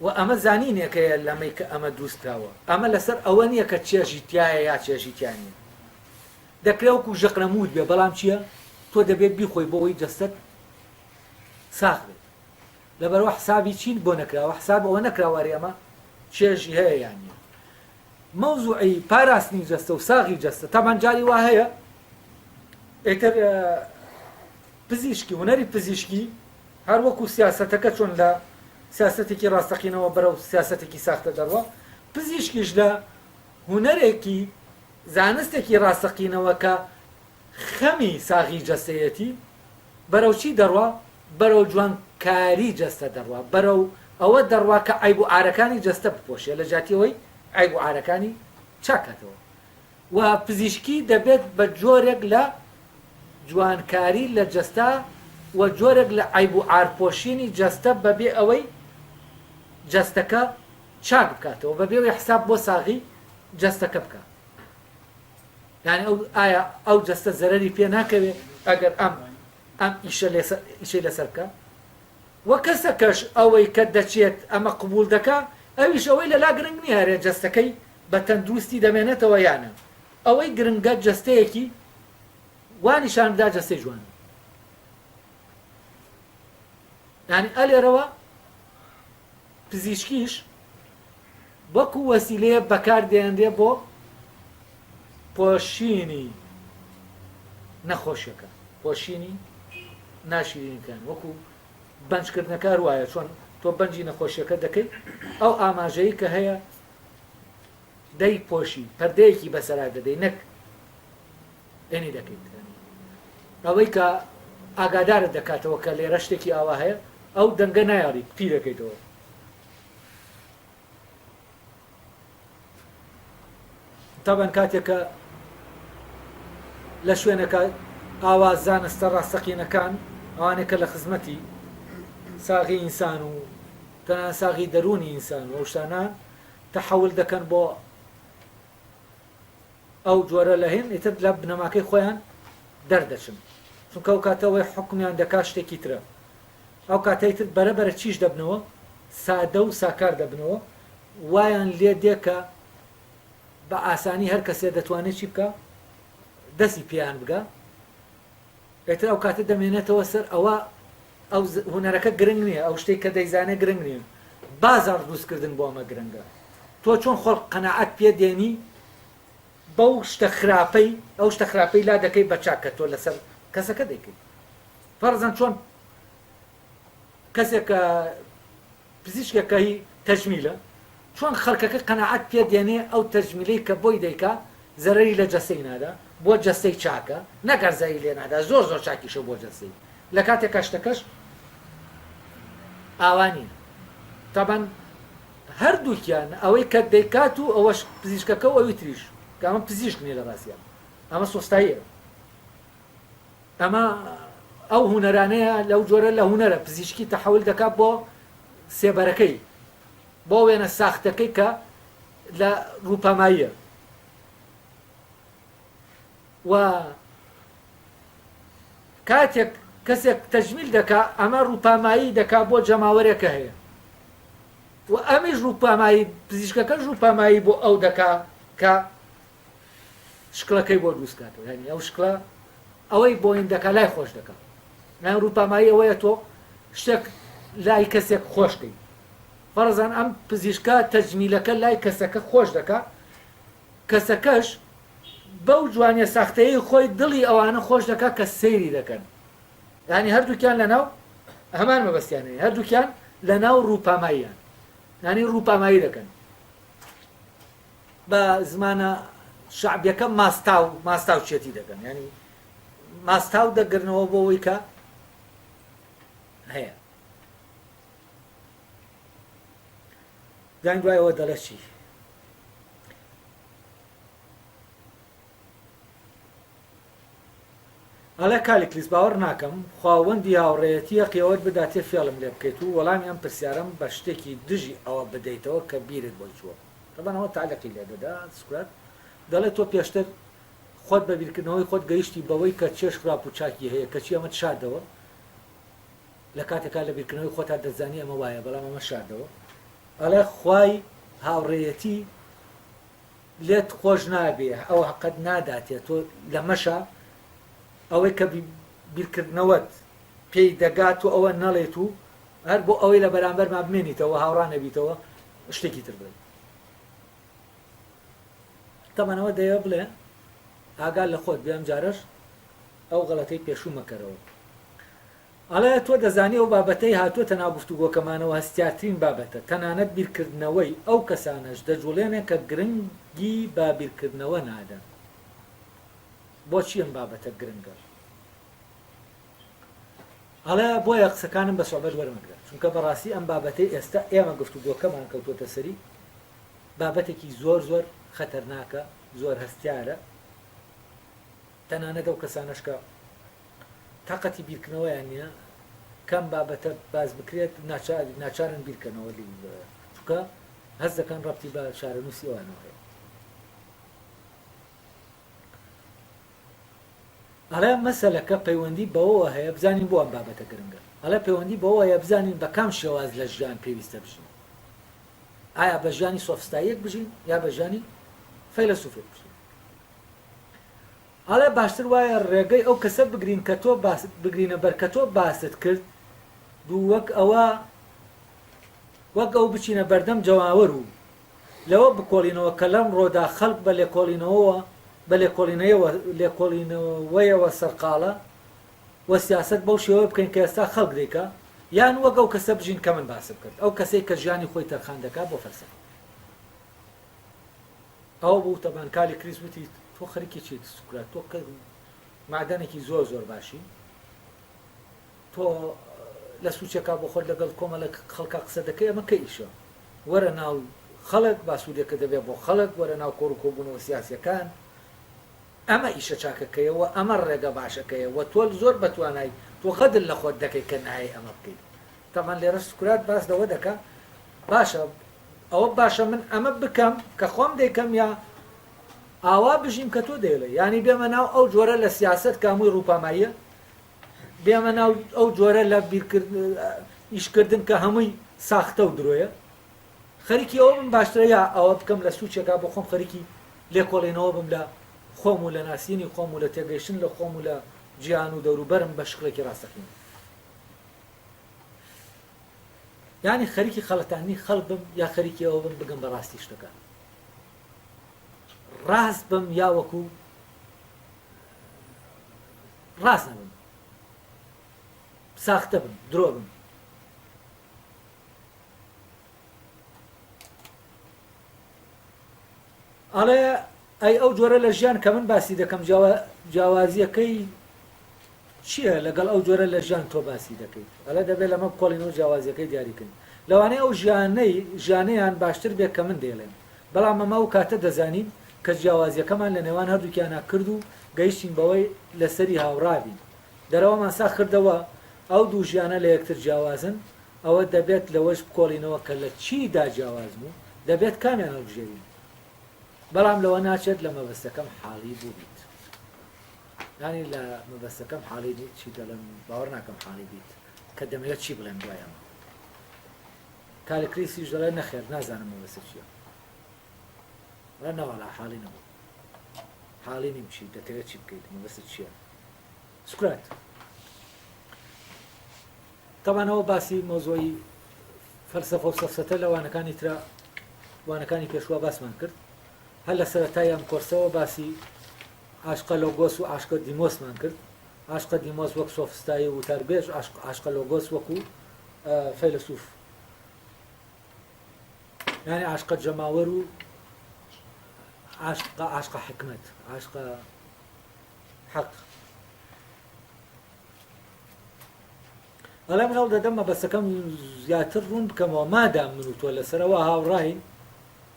[SPEAKER 1] و ئەمە زانینێکەیە لەمەی کە ئەمە دروست کراوە، ئەمە لەسەر ئەوە نییە کە چێژی تیایە یا چێژی تیا نییە. دەکرێ وەکو ژەقرەمووت بێ، بەڵام چییە؟ تۆ دەبێت بیخۆی بۆ ئەوەی جەستەت ساغ بێت. لەبەرئەوە حسابی چین بۆ نەکراوە، حساب ئەوە نەکراوە ئەرێ ئەمە چێژی هەیە یان نییە. مەوزوعی پاراستنی جەستە و ساغی جەستە تەبعەن جاری وا هەیە ئیتر پزیشکی هونەری پزیشکی هەر وەکو سیاسەتەکە چۆن لە سیاسەتێکی ڕاستەقینەوە بەرەو سیاسەتێکی ساختە دەڕوا پزیشکیش لە هونەرێکی زانستێکی ڕاستەقینەوە کە خەمی ساغی جەستەیەتی بەرەو چی دەڕوا؟ بەرەو جوانکاری جەستە دەڕوا، بەرەو ئەوە دەڕوا کە عەیب و عارەکانی جەستە بپۆشێ لە جیاتی ئەوەی عەیب و عارەکانی چاک کاتەوە. و پزیشکی دەبێت بە جۆرێک لە جوانکاری لە جەستە و جۆرێک لە عەیب و عار پۆشینی جەستە بەبێ ئەوەی جەستەکە چاک بکاتەوە، بەبێ ئەوەی حساب بۆ ساغی جەستەکە بکا. یانی ئەو ئایا ئەو جەستە زەرەری پێ ناکەوێ ئەگەر ئەم ئەم ئیشە لێسەر ئیشەی لەسەر بکا؟ وە کەسەکەش ئەوەی کە دەچێت ئەمە قبوڵ دەکا ئەویش ئەوەی لەلا گرنگ نیە ئەرێ جەستەکەی بە تەندروستی دەمێنێتەوە یا نا ئەوەی گرنگە جەستەیەکی وا نیشان بدا جەستەی جوانە یانی ئەلێرەوە پزیشکیش وەکو وەسیلەیە بەکار دێنرێ بۆ پۆشینی نەخۆشیەکە، پۆشینی ناشیرینەکان، وەکو بەنجکردنەکە هەر وایە، چۆن تۆ بەنجی نەخۆشیەکە دەکەی ئەو ئاماژەی کە هەیە دەی پۆشی پەردەیەکی بەسەرا دەدەی نەک ئێنی دەکەیت ئەوەی کە ئاگادارت دەکاتەوە کە لێرە شتێکی ئاوا هەیە ئەو دەنگە نایەڵی پی دەکەیتەوە. تەبعەن کاتێک کە لە شوێنەکە ئاوا زانستە ڕاستەقینەکان ئەوانەی کە لە خزمەتی ساغی ئینسان و تەنانەت ساغی دەروونی ئینسان و ئەو شتانە تەحەول دەکەن بۆ ئەو جۆرە لە هێن ئیتر لە بنەماکەی خۆیان دەردەچن چونکە ئەو کاتە ئەوەی حوکمیان دەکات شتێکی ترە ئەو کاتە ئیتر بەرە بەرە چیش دەبنەوە سادە و ساکار دەبنەوە وایان لێ دێ کە بە ئاسانی هەر کەسێ دەتوانێت چی بکا دەستی پێیان بگا ئیتر ئەو کاتە دەمێنێتەوە سەر ئەوە ئەو هونەرەکە گرنگ نییە ئەو شتێک کە دەیزانێ گرنگ نییە بازاڕ دروستکردن بۆ ئەمە گرنگە تۆ چۆن خۆڵ قەناعەت پێ دێنی بەو شتە خراپەی ئەو شتە خراپەی لا دەکەی بە چاک کە تۆ لەسەر کەسەکە دەیکەی فەرزەن چۆن کەسێک کە پزیشکێک کە هی تەجمیلە چۆن خەڵکەکە قەناعەت پێ دێنێ ئەو تەجمیلەی کە بۆی دەیکا زەرەری لە جەستەی نادا بۆ جەستەی چاکە نەک هەر زەرەری لێ نادا زۆر زۆر چاکیشە بۆ جەستەی لە کاتێکا شتەکەش ئاوا نییە تەبەن هەردووکیان ئەوەی کە دەیکات و ئەوەش پزیشکەکە و ئەوی تریش کە ئەمە پزیشک نییە لە ڕاستیا ئەمە سۆستاییە ئەمە ئەو هونەرانەیە لەو جۆرە لە هونەرە پزیشکی تەحەول دەکات بۆ سێبەرەکەی بۆ وێنە ساختەکەی کە لە ڕووپاماییە و کاتێک کەسێک تەجمیل دەکا ئەمە ڕووپامایی دەکا بۆ جەماوەرێکە هەیە و ئەمیش ڕووپامایی پزیشکەکەش ڕووپامایی بۆ ئەو دەکا کە شکڵەکەی بۆ دروست کاتەوە یعنی ئەو شکڵە ئەوەی بۆین دەکا لای خۆش دەکا یان ڕووپامایی ئەوەیە تۆ شتێک لای کەسێک خۆش کەی. فەرزەن ئەم پزیشکە تەجمیلەکە لای کەسەکە خۆش دەکا، کەسەکەش بەو جوانیە ساختەیەی خۆی دڵی ئەوانە خۆش دەکا کە سەیری دەکەن. یانی هەردووکیان لەناو هەمان مەبەستیان هەیە، هەردووکیان لەناو ڕووپاماییان، یانی ڕووپامایی دەکەن. بە زمانە شەعبیەکە ماستاو ماستاو چێتی دەکەن، یانی ماستاو دەگرنەوە بۆ ئەوەی کە هەیە. دان دوای ئەوە دەڵێ چی؟ ئەڵێ کالیکلیس باوەڕ ناکەم خواوەندی هاوڕێیەتی هەقی ئەوەت بداتێ فێڵم لێ بکەیت و وەڵامی ئەم پرسیارەم بە شتێکی دژی ئەوە بدەیتەوە کە بیرت بۆی چووە. تەبعەن ئەوە تەعلیقی لێ دەدا سوکرات دەڵێ تۆ پێشتر خۆت بە بیرکردنەوەی خۆت گەیشتی بەوەی کە چێژ خراپ و چاکی هەیە کەچی ئەمەت شاردەوە لە کاتێکا لە بیرکردنەوەی خۆتا دەتزانی ئەمە وایە بەڵام ئەمە شاردەوە. ئەڵێ خوای هاوڕێیەتی لێت خۆش نابێ ئەو هەقەت ناداتێ تۆ لەمەشا ئەوەی کە بیرکردنەوەت پێی دەگات تۆ ئەوە نەڵێیت و هەر بۆ ئەوەی لە بەرامبەرما بمێنیتەوە هاوڕا نەبیتەوە شتێکی تر بڵێیت. تەبعەن ئەوە دەیەوێ بڵێ ئاگات لە خۆت بێ ئەمجارەش ئەو غەڵەتەی پێشوو مەکەرەوە. ئەڵێ تۆ دەزانی ئەو بابەتەی هاتووەتە ناو گفتوگۆکەمانەوە هەستیارترین بابەتە، تەنانەت بیرکردنەوەی ئەو کەسانەش دەجوڵێنێ کە گرنگی بە بیرکردنەوە نادەن. بۆچی ئەم بابەتە گرنگە؟ ئەڵێ بۆیە قسەکانم بە سوعبەت وەرمەگرە، چونکە بەڕاستی ئەم بابەتەی ئێستا ئێمە گفتوگۆکەمان کەوتووەتە سەری بابەتێکی زۆر زۆر خەتەرناکە، زۆر هەستیارە، تەنانەت ئەو کەسانەش کە تاقەتی بیرکردنەوەیان نییە کام بابەتە باس بکرێت ناچارن بیرکەنەوە لێی چونکە هەست دەکەن ڕەبتی بە چارەنووسی ئەوانەوە هەیە. ئەڵێ مەسەلەکە پەیوەندی بەوەوە هەیە بزانین بۆ ئەم بابەتە گرنگە ئەڵێ پەیوەندی بەوە هەیە بزانین بە کام شێواز لە ژیان پێویستە بژین ئایا بە ژیانی سۆفستاییەک بژین یا بە ژیانی فەیلەسوفێک بژین ئەڵێ باشتر وایە ڕێگەی ئەو کەسە بگرین کە تۆ باست بگرینە بەر کە تۆ باست کرد دوو وەک ئەوە وەک ئەو بچینە بەردەم جەماوەر و لەوە بکۆڵینەوە کە لەمڕۆدا خەڵک بە لێکۆڵینەوەوە بە لێکۆڵینەیەوە لێکۆڵینەوەیەوە سەرقاڵە و سیاسەت بەو شێوەیە بکەین کە ئێستا خەڵک دەیکا یان وەک ئەو کەسە بژین کە من باسم کرد ئەو کەسەی کە ژیانی خۆی تەرخان دەکا بۆ فەلسەفە. ئەوە بوو تەبان کالی کریس وتی تۆ خەریکی چیت سوکرات تۆ مەعدەنێکی زۆر زۆر باشی تۆ لە سوچێکا بۆ خۆت لەگەڵ کۆمەڵێک خەڵکا قسە دەکەی ئەمە کە ئیشە وەرە ناو خەڵک با سوودێکە دەبێت بۆ خەڵک وەرە ناو کۆڕ و کۆبوونەوە سیاسیەکان ئەمە ئیشە چاکەکەیە و ئەمە ڕێگە باشەکەیە و تۆ زۆر بەتوانای تۆ غەدر لە خۆت دەکەی کە نایەی ئەمە بکەیت تەبعەن لێرە سوکرات باس لەوە دەکا باشە ئەوە باشە من ئەمە بکەم کە خۆم دەیکەم یا ئاوا بژیم کە تۆ دەیڵێ یانی بێمە ناو ئەو جۆرە لە سیاسەت کە هەمووی ڕووپاماییە بێمە ناو ئەو جۆرە لە ئیشکردن کە هەمووی ساختە و درۆیە خەریکی ئەوە بم باشترە یا ئەوە بکەم لە سوچێکا بۆ خۆم خەریکی لێکۆڵینەوە بم لە خۆم و لە ناسینی خۆم و لە تێگەیشتن لە خۆم و لە جیهان و دەوروبەرم بە شکڵێکی ڕاستەقینە. یانی خەریکی خەڵەتاندنی خەڵک بم یا خەریکی ئەوە بم بگەم بە ڕاستی شتەکان ڕاست بم یا وەکو ڕاست نەبم ساختە بم درۆ بم ئەڵێ ئەی ئەو جۆرە لە ژیان کە من باسی دەکەم جیاوازیەکەی چیە لەگەڵ ئەو جۆرە لە ژیان تۆ باسی دەکەیت؟ ئەڵێ دەبێ لەمە بکۆڵینەوە جیاوازیەکەی دیاری کەین. لەوانەیە ئەو ژیانەی ژیانەیان باشتر بێ کە من دەیڵێم. بەڵام ئەمە ئەو کاتە دەزانین کە جیاوازیەکەمان لە نێوان هەردووکیانا کرد و گەیشتین بەوەی لەسەری هاوڕا بین. دەرەوەمان ساغ کردەوە ئەو دوو ژیانە لە یەکتر جیاوازن، ئەوە دەبێت لەوەش بکۆڵینەوە کە لە چیدا جیاوازن و دەبێت کامیان هەڵبژێرین. بەڵام لەوە ناچێت لە مەبەستەکەم حاڵی بووبیت. یانی لە مەبەستەکەم حاڵی نیت چی دەڵێم باوەڕ ناکەم حاڵی بیت کە دەمەوێت چی بڵێم دوای ئەمە کالیکریسیش دەڵێ نەخێر نازانم مەبەستە چییە ئەڵێ نەوەڵا حاڵی نەبوو حاڵی نیم چی دەتەوێت چی بکەیت مەبەستت چییە سوکرات. تەبعەن ئەوە باسی مەوزوعی فەلسەفە و سەفسەتە لە وانەکانی ترا وانەکانی پێشوە باسمان کرد هەر لە سەرەتای ئەم کۆرسەوە باسی عاشقە لۆگۆس و عاشقە دیمۆسمان کرد عاشقە دیمۆس وەک سۆفستایی و وتاربێژ عاشقە لۆگۆس وەکو فەیلەسوف یانی عاشقە جەماوەر و عاشقە عاشقە حکمت عاشقە حەق ئەڵێ من هەوڵ دەدەم مەبەستەکەم زیاتر ڕوون بکەمەوە مادام من و تۆ لەسەرەوە هاوڕاین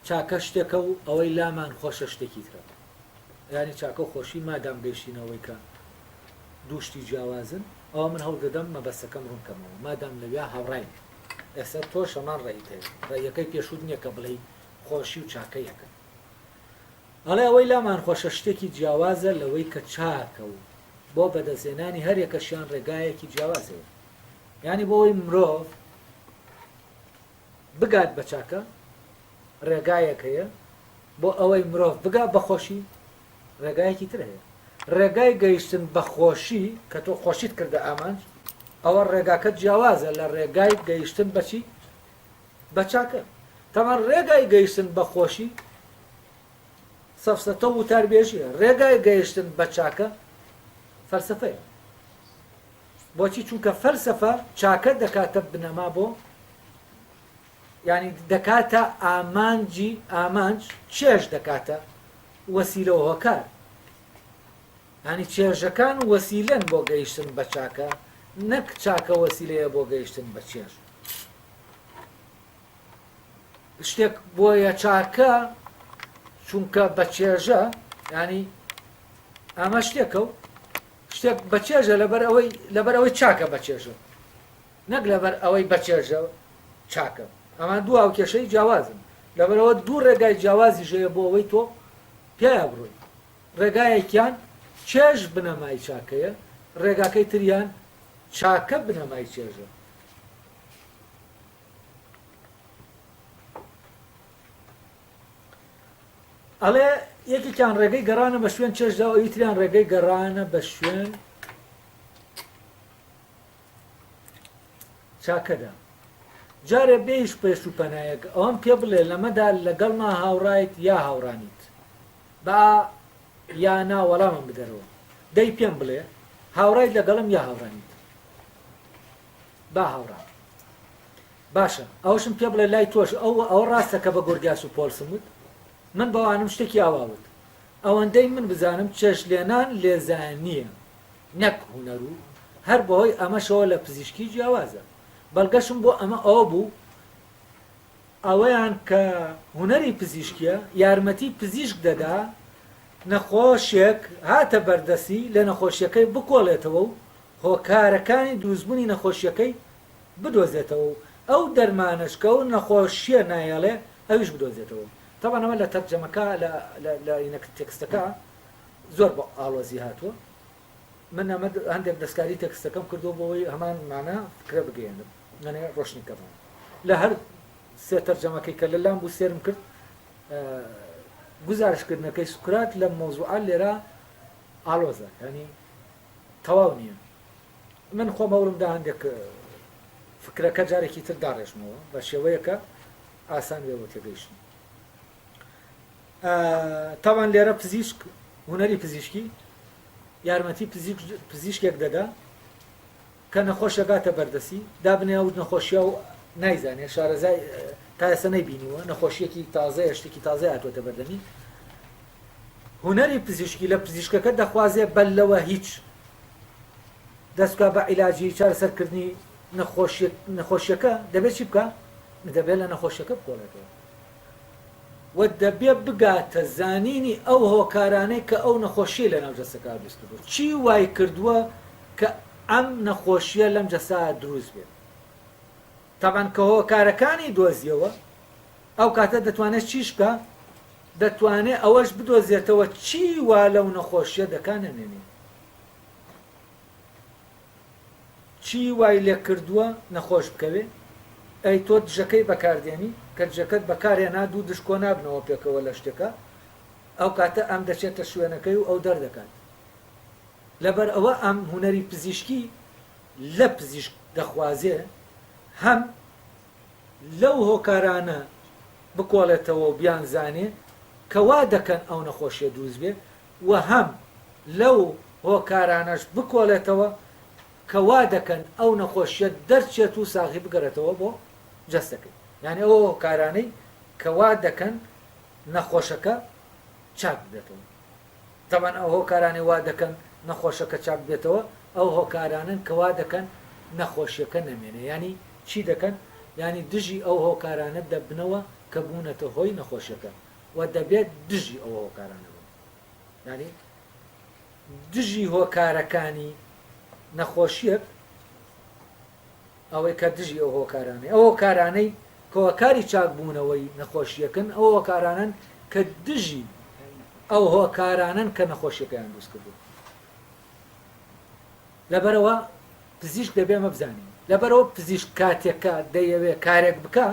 [SPEAKER 1] چاکە شتێکە و ئەوەی لامان خۆشە شتێکی ترە یانی چاکە و خۆشی مادام گەیشتینەوەی کە دوو شتی جیاوازن ئەوە من هەوڵ دەدەم مەبەستەکەم ڕوون کەمەوە مادام لەویا هاوڕاین ئێستا تۆش هەمان ڕێیت هەیە ڕێیەکەی پێشووت نییە کە بڵێی خۆشی و چاکە یەکن ئەڵێ ئەوەی لامان خۆشە شتێکی جیاوازە لەوەی کە چاکە و بۆ بەدەستهێنانی هەریەکەشیان ڕێگایەکی جیاواز هەیە. یانی بۆ ئەوەی مرۆڤ بگات بە چاکە ڕێگایەک هەیە، بۆ ئەوەی مرۆڤ بگات بە خۆشی ڕێگایەکی تر هەیە. ڕێگای گەیشتن بە خۆشی کە تۆ خۆشیت کردە ئامانج، ئەوە ڕێگاکەت جیاوازە لە ڕێگای گەیشتن بە چی؟ بە چاکە. تەبعەن ڕێگای گەیشتن بە خۆشی سەفسەتە و وتاربێژییە، ڕێگای گەیشتن بە چاکە فەلسەفەیە. بۆچی؟ چونکە فەلسەفە چاکە دەکاتە بنەما بۆ یانی دەکاتە ئامانجی ئامانج، چێژ دەکاتە وەسیلە و هۆکار. یانی چێژەکان وەسیلەن بۆ گەیشتن بە چاکە، نەک چاکە وەسیلەیە بۆ گەیشتن بە چێژ. شتێک بۆیە چاکە چونکە بە چێژە ینی ئەمە شتێکە و شتێک بە چێژە لەبەر ئەوەی لەبەر ئەوەی چاکە بە چێژە نەک لەبەر ئەوەی بە چێژە چاکە ئەمان دوو هاوکێشەی جیاوازن لەبەرەوە دوو ڕێگای جیاوازی ژەیە بۆ ئەوەی تۆ پیایا بڕۆی ڕێگایەکیان چێژ بنەمای چاکەیە ڕێگاکەی تریان چاکە بنەمای چێژە ئەڵێ یەکێکیان ڕێگەی گەڕانە بە شوێن چێژدا و ئەوی تریان ڕێگەی گەڕانە بە شوێن چاکەدا جارێ بێیش پێش و پەنایەک ئەوەم پێ بڵێ لەمەدا لەگەڵما هاوڕایت یا هاوڕانیت با یا نا وەڵامم بدەرەوە دەی پێم بڵێ هاوڕایت لەگەڵم یا هاوڕانیت با هاوڕام. باشە ئەوەشم پێ بڵێ لای تۆش ئەو ئەوە ڕاستە کە بە گۆرگیاس و پۆڵسم وت؟ من بەوانم شتێکی ئاوا وت. ئەوەندەی من بزانم چێشتلێنان لێزانییە نەک هونەر و هەر بەهۆی ئەمەشەوە لە پزیشکی جیاوازە. بەڵگەشم بۆ ئەمە ئەوە بوو ئەوەیان کە هونەری پزیشکیە یارمەتی پزیشک دەدا نەخۆشێک هاتە بەردەستی لە نەخۆشیەکەی بکۆڵێتەوە و هۆکارەکانی دروستبوونی نەخۆشیەکەی بدۆزێتەوە و ئەو دەرمانەش کە ئەو نەخۆشیە نایەڵێ ئەویش بدۆزێتەوە تەبعەن ئەمە لە تەرجەمەکە لە لە لە ئینە تێکستەکە زۆر بە ئاڵۆزی هاتووە من ئەمە هەندێک دەستکاری تێکستەکەم کردووە بۆ ئەوەی هەمان مانا فکرە بگەیەنم یانێ ڕۆشنی کەمەوە لە هەر سێ تەرجەمەکەی کە لە لام بوو سێرم کرد گوزارشکردنەکەی سوکرات لەم مەوزوعە لێرە ئاڵۆزە ینی تەواو نییە من خۆم هەوڵم دا هەندێک فکرەکە جارێکی تر داڕێژمەوە بە شێوەیەکە ئاسان بێ بۆ تێگەیشتن تاوان لێرە پزیشک هونەری پزیشکی یارمەتی پزیشکێک دەدا کە نەخۆشەگاتە بەردەسی دابنێ ئەو نەخۆشیە و نایزانێ شارەزای تا ئێستا نەیبینیوە نەخۆشیەکی تازەیە شتێکی تازەیە هاتووەتە بەردەمی هونەری پزیشکی لە پزیشکەکە دەخوازێ بەر لەوە هیچ دەست بکا بە عیلاجی چارەسەرکردنی نەخۆشیەکە دەبێت چی بکا؟ دەبێت لە نەخۆشیەکە بکۆڵێتەوە و دەبێ بگاتە زانینی ئەو هۆکارانەی کە ئەو نەخۆشیەی لەناو جەستەکە دروست کردووە چی وای کردووە کە ئەم نەخۆشیە لەم جەستە دروست بێت تەبعەن کە هۆکارەکانی دۆزیەوە ئەو کاتە دەتوانێت چیش بکا؟ دەتوانێ ئەوەش بدۆزێتەوە چی وا لەو نەخۆشیە دەکا نەمێنێ. چی وای لێکردووە نەخۆش بکەوێ؟ ئەی تۆ دژەکەی بەکاردێنی، کە دژەکەت بەکارهێنا دوو دژ کۆنابنەوە پێکەوە لە شتێکا، ئەو کاتە ئەم دەچێتە شوێنەکەی و ئەو دەردەکات. لەبەر ئەوە ئەم هونەری پزیشکی لە پزیشک. دەخوازێ هەم لەو هۆکارانە بکۆڵێتەوە و بیانزانێ کە وا دەکەن ئەو نەخۆشیە دروست بێ و هەم لەو هۆکارانەش بکۆڵێتەوە کە وا دەکەن ئەو نەخۆشیە دەرچێت و ساغی بگەڕێتەوە بۆ جەستەکەی یانی ئەو هۆکارانەی کە وا دەکەن نەخۆشەکە چاک ببێتەوە. تەبعەن ئەو هۆکارانەی وا دەکەن نەخۆشەکە چاک بێتەوە ئەو هۆکارانەن کە وا دەکەن نەخۆشیەکە نەمێنێ یانی چی دەکەن یانی دژی ئەو هۆکارانە دەبنەوە کە بوونەتە هۆی نەخۆشیەکە و دەبێت دژی ئەو هۆکارانە بن یانی دژی هۆکارەکانی نەخۆشیەک ئەوەی کە دژی ئەو هۆکارانەی ئەو هۆکارانەی کە هۆکاری چاکبوونەوەی نەخۆشییەکن ئەو هۆکارانەن کە دژی ئەو هۆکارانەن کە نەخۆشیەکەیان دروست کردووە. لەبەرئەوە پزیشک دەبێ ئەمە بزانێ. لەبەرئەوە پزیشک کاتێک کە دەیەوێ کارێک بکا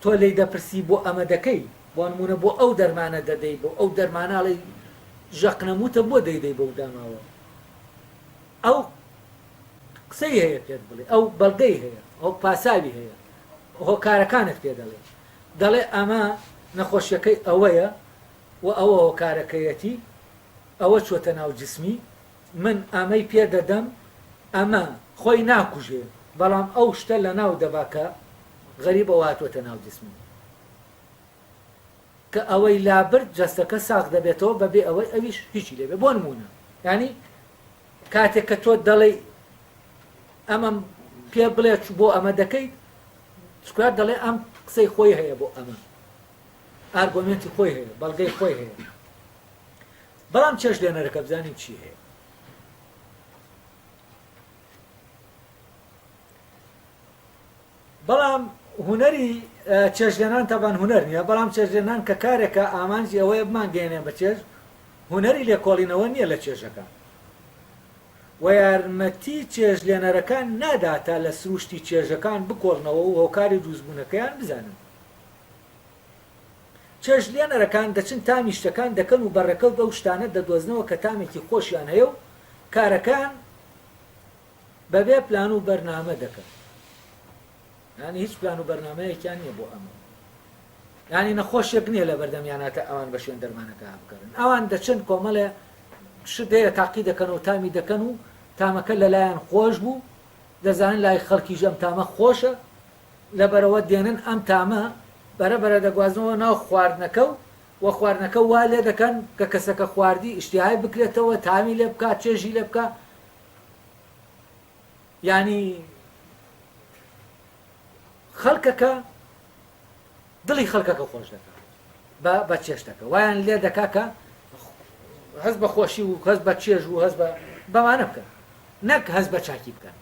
[SPEAKER 1] تۆ لێی دەپرسی بۆ ئەمە دەکەی؟ بۆ نموونە بۆ ئەو دەرمانە دەدەی بۆ ئەو دەرمانە ئەڵێی ژەقنەمووتە بۆ دەیدەی بەو داماوە؟ ئەو قسەی هەیە پێت بڵێ، ئەو بەڵگەی هەیە، ئەو پاساوی هەیە، هۆکارەکانت پێ دەڵێ. دەڵێ ئەمە نەخۆشیەکەی ئەوەیە و ئەوە هۆکارەکەیەتی، ئەوە چۆتە ناو جسمی، من ئەمەی پێ دەدەم، ئەمە خۆی ناکوژێ، بەڵام ئەو شتە لەناو دەبا کە غەریبەوە هاتووەتە ناو جسمی. کە ئەوەی لابرد جەستەکە ساغ دەبێتەوە بەبێ ئەوەی ئەویش هیچی لێبێ. بۆ نموونە یانی کاتێک کە تۆ دەڵێی ئەمەم پێ بڵێ بۆ ئەمە دەکەیت سوکرات دەڵێ ئەم قسەی خۆی هەیە بۆ ئەمە ئارگۆمێنتی خۆی هەیە بەڵگەی خۆی هەیە بەڵام چێژ لێنەرەکە بزانین چی هەیە بەڵام هونەری چێژلێنان تەبان هونەر نییە، بەڵام چێژلێنان کە کارێکە ئامانجی ئەوەیە بمانگەیەنێ بە چێژ، هونەری لێکۆڵینەوە نییە لە چێژەکان و یارمەتی چێژلێنەرەکان نادا تا لە سروشتی چێژەکان بکۆڵنەوە و هۆکاری دروستبوونەکەیان بزانن. چێژلێنەرەکان دەچن تامی شتەکان دەکەن و بە ڕێکەوت ئەو شتانە دەدۆزنەوە کە تامێکی خۆشیان هەیە و کارەکەیان بەبێ پلان و بەرنامە دەکەن یانی هیچ پلان و بەرنامەیەکیان نییە بۆ ئەمە یانی نەخۆشێک نییە لە بەردەمیانە تا ئەوان بە شوێن دەرمانەکە بکەن ئەوان دەچن کۆمەڵێ شت هەیە تاقی دەکەن و تامی دەکەن و تامەکە لەلایەن خۆش بوو دەزانن لای خەڵکیش ئەم تامە خۆشە لەبەرەوە دێنن ئەم تامە بەرە بەرە دەگوازنەوە ناو خواردنەکە و و خواردنەکە وا لێ دەکەن کە کەسەکە خواردی ئیشتیهای بکرێتەوە تامی لێ بکات چێژی لێ بکە یانی خەڵکەکە دڵی خەڵکەکە خۆش دەکات بە بە چێشتەکە وایان لێ دەکا کە هەست بە خۆشی و هەست بە چێژ و هەست بە بەمانە بکەن نەک هەست بە چاکی بکەن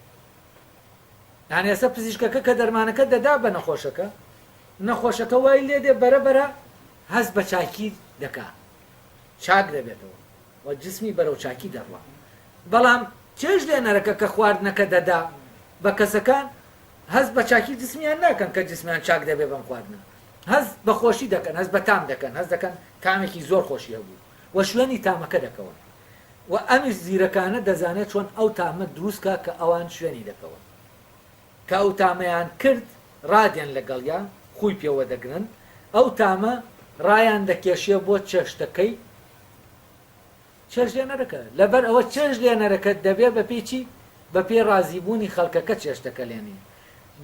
[SPEAKER 1] یان ئێستا پزیشکەکە کە دەرمانەکە دەدا بە نەخۆشەکە نەخۆشەکە وای لێ دێ بەرە بەرە هەست بە چاکی دەکا چاک دەبێتەوە و جسمی بەرەو چاکی دەڕوا بەڵام چێژ لێنەرەکە کە خواردنەکە دەدا بە کەسەکان هەست بە چاکی جسمیان ناکەن کە جسمیان چاک دەبێ بەم خواردنە هەست بە خۆشی دەکەن هەست بە تام دەکەن هەست دەکەن تامێکی زۆر خۆشی هەبوو و شوێنی تامەکە دەکەون و ئەمیش زیرەکانە دەزانێت چۆن ئەو تامە دروست کا کە ئەوان شوێنی دەکەون کە ئەو تامەیان کرد ڕادێن لەگەڵیا خووی پێوە دەگرن ئەو تامە ڕایان دەکێشێ بۆ چێشتەکەی چێژلێنەرەکە، لەبەر ئەوە چێژلێنەرەکە دەبێ بە پێی چی؟ بە پێی ڕازی بوونی خەڵکەکە چێشتەکە لێنێ،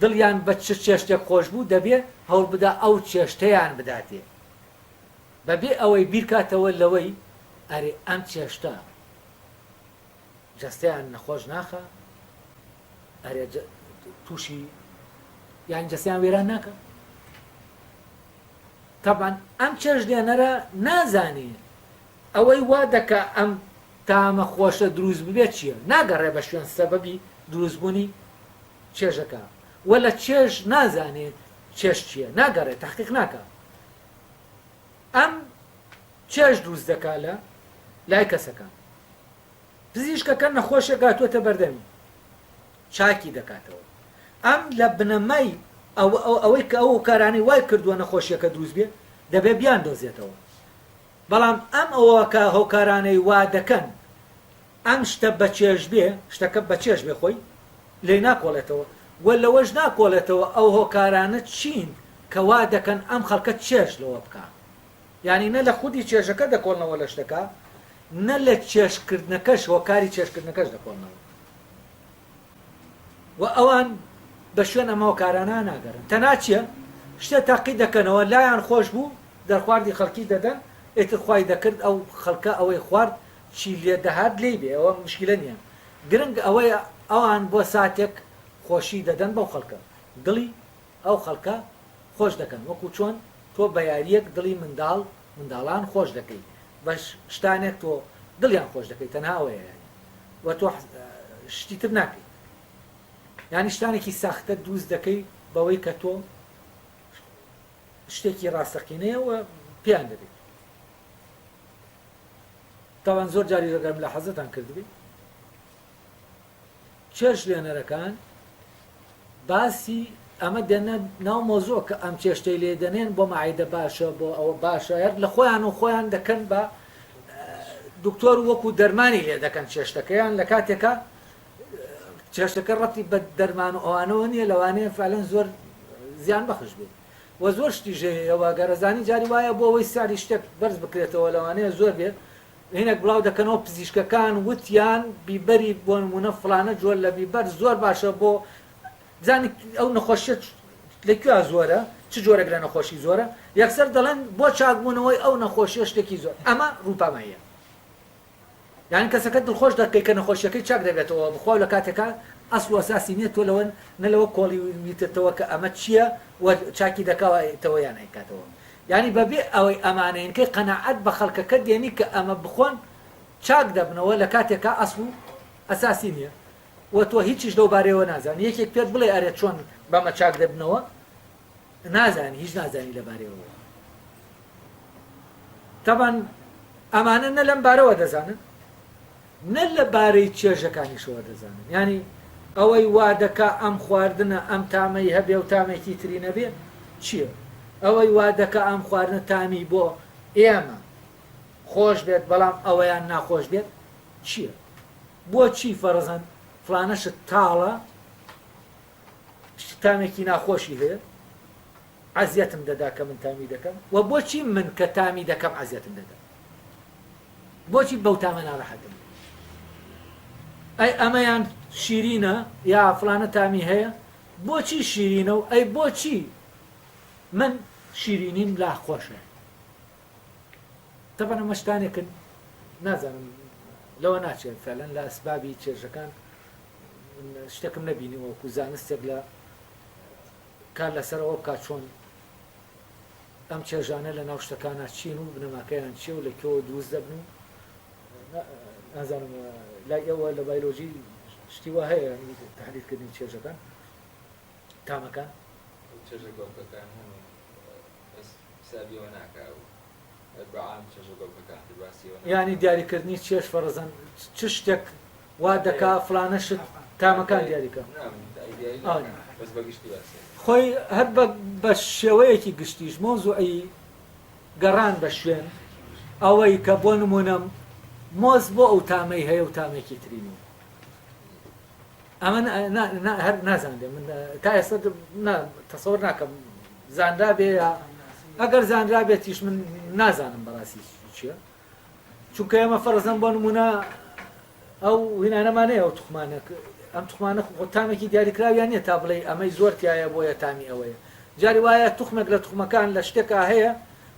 [SPEAKER 1] دڵیان بە چ چێشتێک خۆش بوو دەبێ هەوڵبدا ئەو چێشتەیان بداتێ بە بێ ئەوەی بیرکاتەوە لەوەی ئەرێ ئەم چێشتە جەستەیان نەخۆش ناخا، ئەرێ تووشی یان جەستەیان وێران ناکا؟ تەبعەن ئەم چێژلێنەرە نازانێ ئەوەی وا دەکا ئەم تامە خۆشە دروست ببێ چییە، ناگەڕێ بە شوێن سەبەبی دروستبوونی چێژەکە و لە چێژ نازانێ چێژ چییە، ناگەڕێ تەحقیق ناکا ئەم چێژ دروست دەکا لە لای کەسەکان. پزیشکەکە نەخۆشێک هاتووەتە بەردەمی چاکی دەکاتەوە ئەم لە بنەمای ئەوەی کە ئەو هۆکارانەی وای کردووە نەخۆشیەکە دروست بێ دەبێ بیان دۆزێتەوە بەڵام ئەم ئەوە کە هۆکارانەی وا دەکەن ئەم شتە بەچێژ بێ شتەکە بەچێژ بێ خۆی. لێی ناکۆڵێتەوە و لەوەش ناکۆڵێتەوە ئەو هۆکارانە چین کە وا دەکەن ئەم خەڵکە چێژ لەوە بکا. یانی نە لە خودی چێژەکە دەکۆڵنەوە لە شتەکە، نە لە چێژکردنەکەش، هۆکاری چێژکردنەکەش دەکۆڵنەوە. و ئەوان بە شوێن ئەم هۆکارانە ناگەڕێن. تەنها چییە؟ شتێ تاقی دەکەنەوە، لایان خۆش بوو، دەرخواردی خەڵکی دەدەن، ئیتر خوای دەکرد ئەو خەڵکە ئەوەی خوارد چی لێ دەهات لێی بێ، ئەوە موشکیلە نییە. گرنگ ئەوەیە ئەوان بۆ ساتێک خۆشی دەدەن بەو خەڵکە، دڵی ئەو خەڵکە خۆش دەکەن، وەکو چۆن تۆ بە یارییەک دڵی منداڵ منداڵان خۆش دەکەی، بە شتانێک تۆ دڵیان خۆش دەکەی، تەنها ئەوەیە یاری و تۆ شتی تر ناکەی. یانی شتانێکی ساختە دروست دەکەی بەوەی کە تۆ شتێکی ڕاستەقینەیە و پێیان دەدەیت. تاوان زۆر جاریش ئەگەر ملاحەزەتان کردبێ چێژ لێنەرەکان باسی ئەمە دێنە ناو مۆزوع کە ئەم چێشتەی لێ دەنێن بۆ مەعیدە باشە بۆ ئەوە باشە هەر لە خۆیان و خۆیان دەکەن بە دکتۆر وەکو دەرمانی لێ دەکەن چێشتەکەیان لە کاتێکا چێشتەکە ڕەتی بە دەرمان و ئەوانەوە نییە لەوانەیە فعلەن زۆر زیان بەخش بێت و زۆر شتی ژەیە و گەرەزانی جاری وایە بۆ ئەوەی سعری شتێک بەرز بکرێتەوە لەوانەیە زۆر بێت هینێک بڵاو دەکەنەوە پزیشکەکان وتیان بیبەری بۆ نمونە فڵانە جۆر لە بیبەر زۆر باشە بۆ بزانی ئەو نەخۆشیە لە کوێ زۆرە چ جۆرێک لە نەخۆشی زۆرە یەکسەر دەڵێن بۆ چاکبوونەوەی ئەو نەخۆشیە شتێکی زۆر ئەمە ڕووپاماییە یانی کەسەکە دڵخۆش دەکەی کە نەخۆشیەکەی چاک دەبێتەوە بخوا لە کاتێکا ئەسڵ و ئەساسی نیە تۆ لەوە نە لەوە کۆڵیویتەتەوە کە ئەمە چیە و چاکی دەکاتەوە یان ئەیکاتەوە یانی بەبێ ئەوەی ئەمانەین کەی قەناعەت بە خەڵکەکە دێنی کە ئەمە بخۆن چاک دەبنەوە لە کاتێکا ئەسڵ و ئەساسی نیە و تۆ هیچیش لەو بارەیەوە نازانی یەکێک پێت بڵێ ئەرێ چۆن بەمە چاک دەبنەوە نازانی هیچ نازانی لەبارەیەوە تەبعەن ئەمانە نە لەم بارەوە دەزانن نە لە بارەی چێژەکانیشەوە دەزانن یانی ئەوەی وا دەکا ئەم خواردنە ئەم تامەی هەبێ و تامێکی تری نەبێ چییە؟ ئەوەی وا دەکا ئەم خواردنە تامی بۆ ئێمە خۆش بێت بەڵام ئەوەیان ناخۆش بێت چییە؟ بۆچی فەرزەن فلانە شت تاڵە تامێکی ناخۆشی هەیە عەزیەتم دەدا کە من تامی دەکەم وە بۆچی من کە تامی دەکەم عەزیەتم دەدا بۆچی بەو تامە ناڕەحەتم ئەی ئەمەیان شیرینە یا فلانە تامی هەیە بۆچی شیرینە و ئەی بۆچی من شیرینیم لا خۆشە تەبەن ئەمە شتانێکن نازانم لەوە ناچێت فعلەن لە ئەسبابی چێژەکان شتێکم نەبینی وەکو زانستێک لە کار لەسەر ئەوە بکات چۆن ئەم چێژانە لە ناو شتەکانا چین و بنەماکەیان چیە و لە کوێوە دروست دەبن و نازانم لای ئێوە لە بایلۆجی شتی وا هەیە یانی تحلیلکردنی چێژەکان تامەکان؟
[SPEAKER 2] چێژە گەڵکەکان هەن و بەس حسابی ئەوە ناکا و بە عام چێژە گەڵکەکان تر باسی ئەوە ناکا.
[SPEAKER 1] یانی دیاریکردنی چێژ فەرزەن چ شتێک وا دەکا فڵانە شت تامەکان دیاری کە. خۆی هەر بە شێوەیەکی گشتیش مەوزوعی گەڕان بە شوێن ئەوەی کە بۆ نمونە مۆز بۆ ئەو تامەی هەیە و تامێکی تری نیە ئەمە هەر نازانرێ من تا ئێستا تەسەوەر ناکەم زانرا بێ یا ئەگەر زانرا بێتیش من نازانم بەڕاستی چییە چونکە ئێمە فەرزەن بۆ نمونە ئەو هینانەمان هەیە ئەو توخمانە ئەم توخمانە خۆ تامێکی دیاریکراویان نییە تا بڵێ ئەمەی زۆر تایە بۆیە تامی ئەوەیە جاری وایە توخمێک لە توخمەکان لە شتێکا هەیە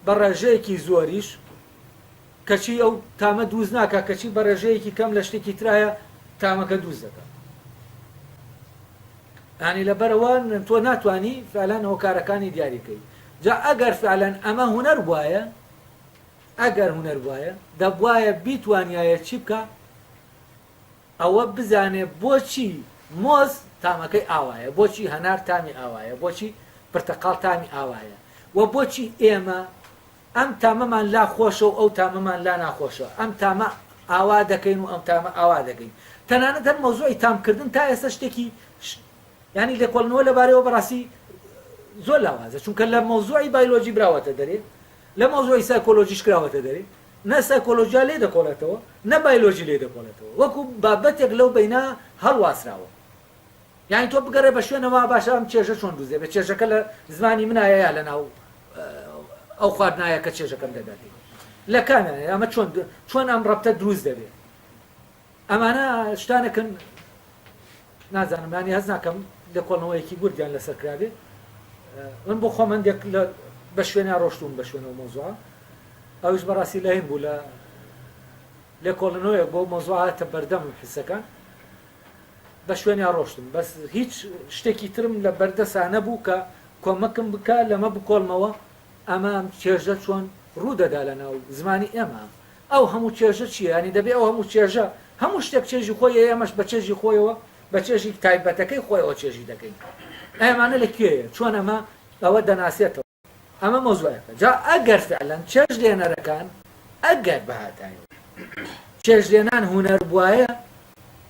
[SPEAKER 1] بە ڕێژەیەکی زۆریش کەچی ئەو تامە دروست ناکا کەچی بە ڕێژەیەکی کەم لە شتێکی ترایە تامەکە دروست دەکا ینی لەبەرەوە تۆ ناتانی فعلەن هۆکارەکانی دیاریکەی جا ئەگەر فعلەن ئەمە هونەر وایە ئەگەر هونەر بوایە دەبوایە بیتوانیایە چی بکا ئەوە بزانێ بۆچی مۆز تامەکەی ئاوایە بۆچی هەنار تامی ئاوایە بۆچی پرتەقاڵ تامی ئاوایە و بۆچی ئێمە ئەم تامەمان لا خۆشە و ئەو تامەمان لا ناخۆشە ئەم تامە ئاوا دەکەین و ئەم تامە ئاوا دەکەین تەنانەت هەر مەوزوعی تامکردن تا ئێستا شتێکی یانی لێکۆڵنەوە لەبارەیەوە بەڕاستی زۆر لاوازە چونکە لە مەوزوعی بایلۆجی براوەتە دەرێ لە مەوزوعی سایکۆلۆژیش کراوەتە دەرێ، نە سایکۆلۆژیا لێی دەکۆڵێتەوە، نە بایلۆژی لێی دەکۆڵێتەوە، وەکو بابەتێک لەو بەینە هەڵواسراوە. یانی تۆ بگەڕێ بە شوێنەوە باشە ئەم چێژە چۆن دروست دەبێت چێژەکە لە زمانی منایە یا لە ناو ئەو خواردنایە کە چێژەکەم دەداتێ لە کامیان ئەمە چۆن چۆن ئەم ڕەبتە دروست دەبێت ئەمانە شتانێکن نازانم ینی هەز ناکەم لێکۆڵنەوەیەکی وردیان لەسەر کرابێ من بۆ خۆم هەندێک لە بە شوێنە ڕۆشتوم بە شوێنەوە مۆزوع ئەوش بەڕاستی لە هین بوو لە لێکۆڵنەوەیەک بۆ مۆزوع هاتە بەردەمم حسەکان بە شوێنیا ڕۆشتم بەس هیچ شتێکی ترم لە بەردەسا نەبوو کە کۆمەکم بکا لەمە بکۆڵمەوە ئەمە ئەم چێژە چۆن ڕوو دەدا لە ناو زمانی ئێمە ئەو هەموو چێژە چییە یانی دەبێ ئەو هەموو چێژە هەموو شتێک چێژی خۆی ئێمەش بە چێژی خۆیەوە بە چێژی تایبەتەکەی خۆیەوە چێژی دەکەین ئەمانە لە کوێیە چۆن ئەمە ئەوە دەناسێتەوە ئەمە مەوزوعەکە جا ئەگەر فعلەن چێژ لێنەرەکان ئەگەر بهاتایەوە چێژ لێنان هونەر بوایە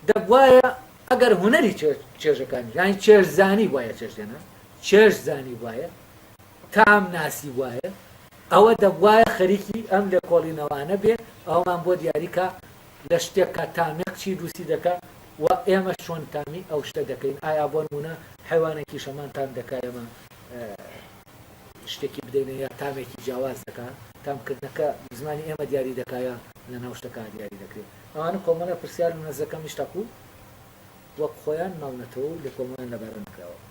[SPEAKER 1] دەبوایە ئەگەر هونەری چێژەکانی یانی چێژ زانی بوایە چێژ لێنان چێژ زانی بوایە تام ناسی بوایە ئەوە دەبوایە خەریکی ئەم لێکۆڵینەوانە بێ ئەومان بۆ دیاریکا لە شتێکا تامێک چی دروستی دەکا و ئێمەش چۆن تامی ئەو شتە دەکەین ئایا بۆ نمونە حەیوانێکیش هەمان تام دەکا ئێمە شتێکی بدەینە یا تامێکی جیاواز دەکا تامکردنەکە زمانی ئێمە دیاری دەکا یا لە ناو شتەکە دیاری دەکرێت ئەوانە کۆمەڵە پرسیار و نەزەکەمیش تاکو وەک خۆیان ماونەتەوە و لێکۆڵنەوەیان لەبارە نەکراوە.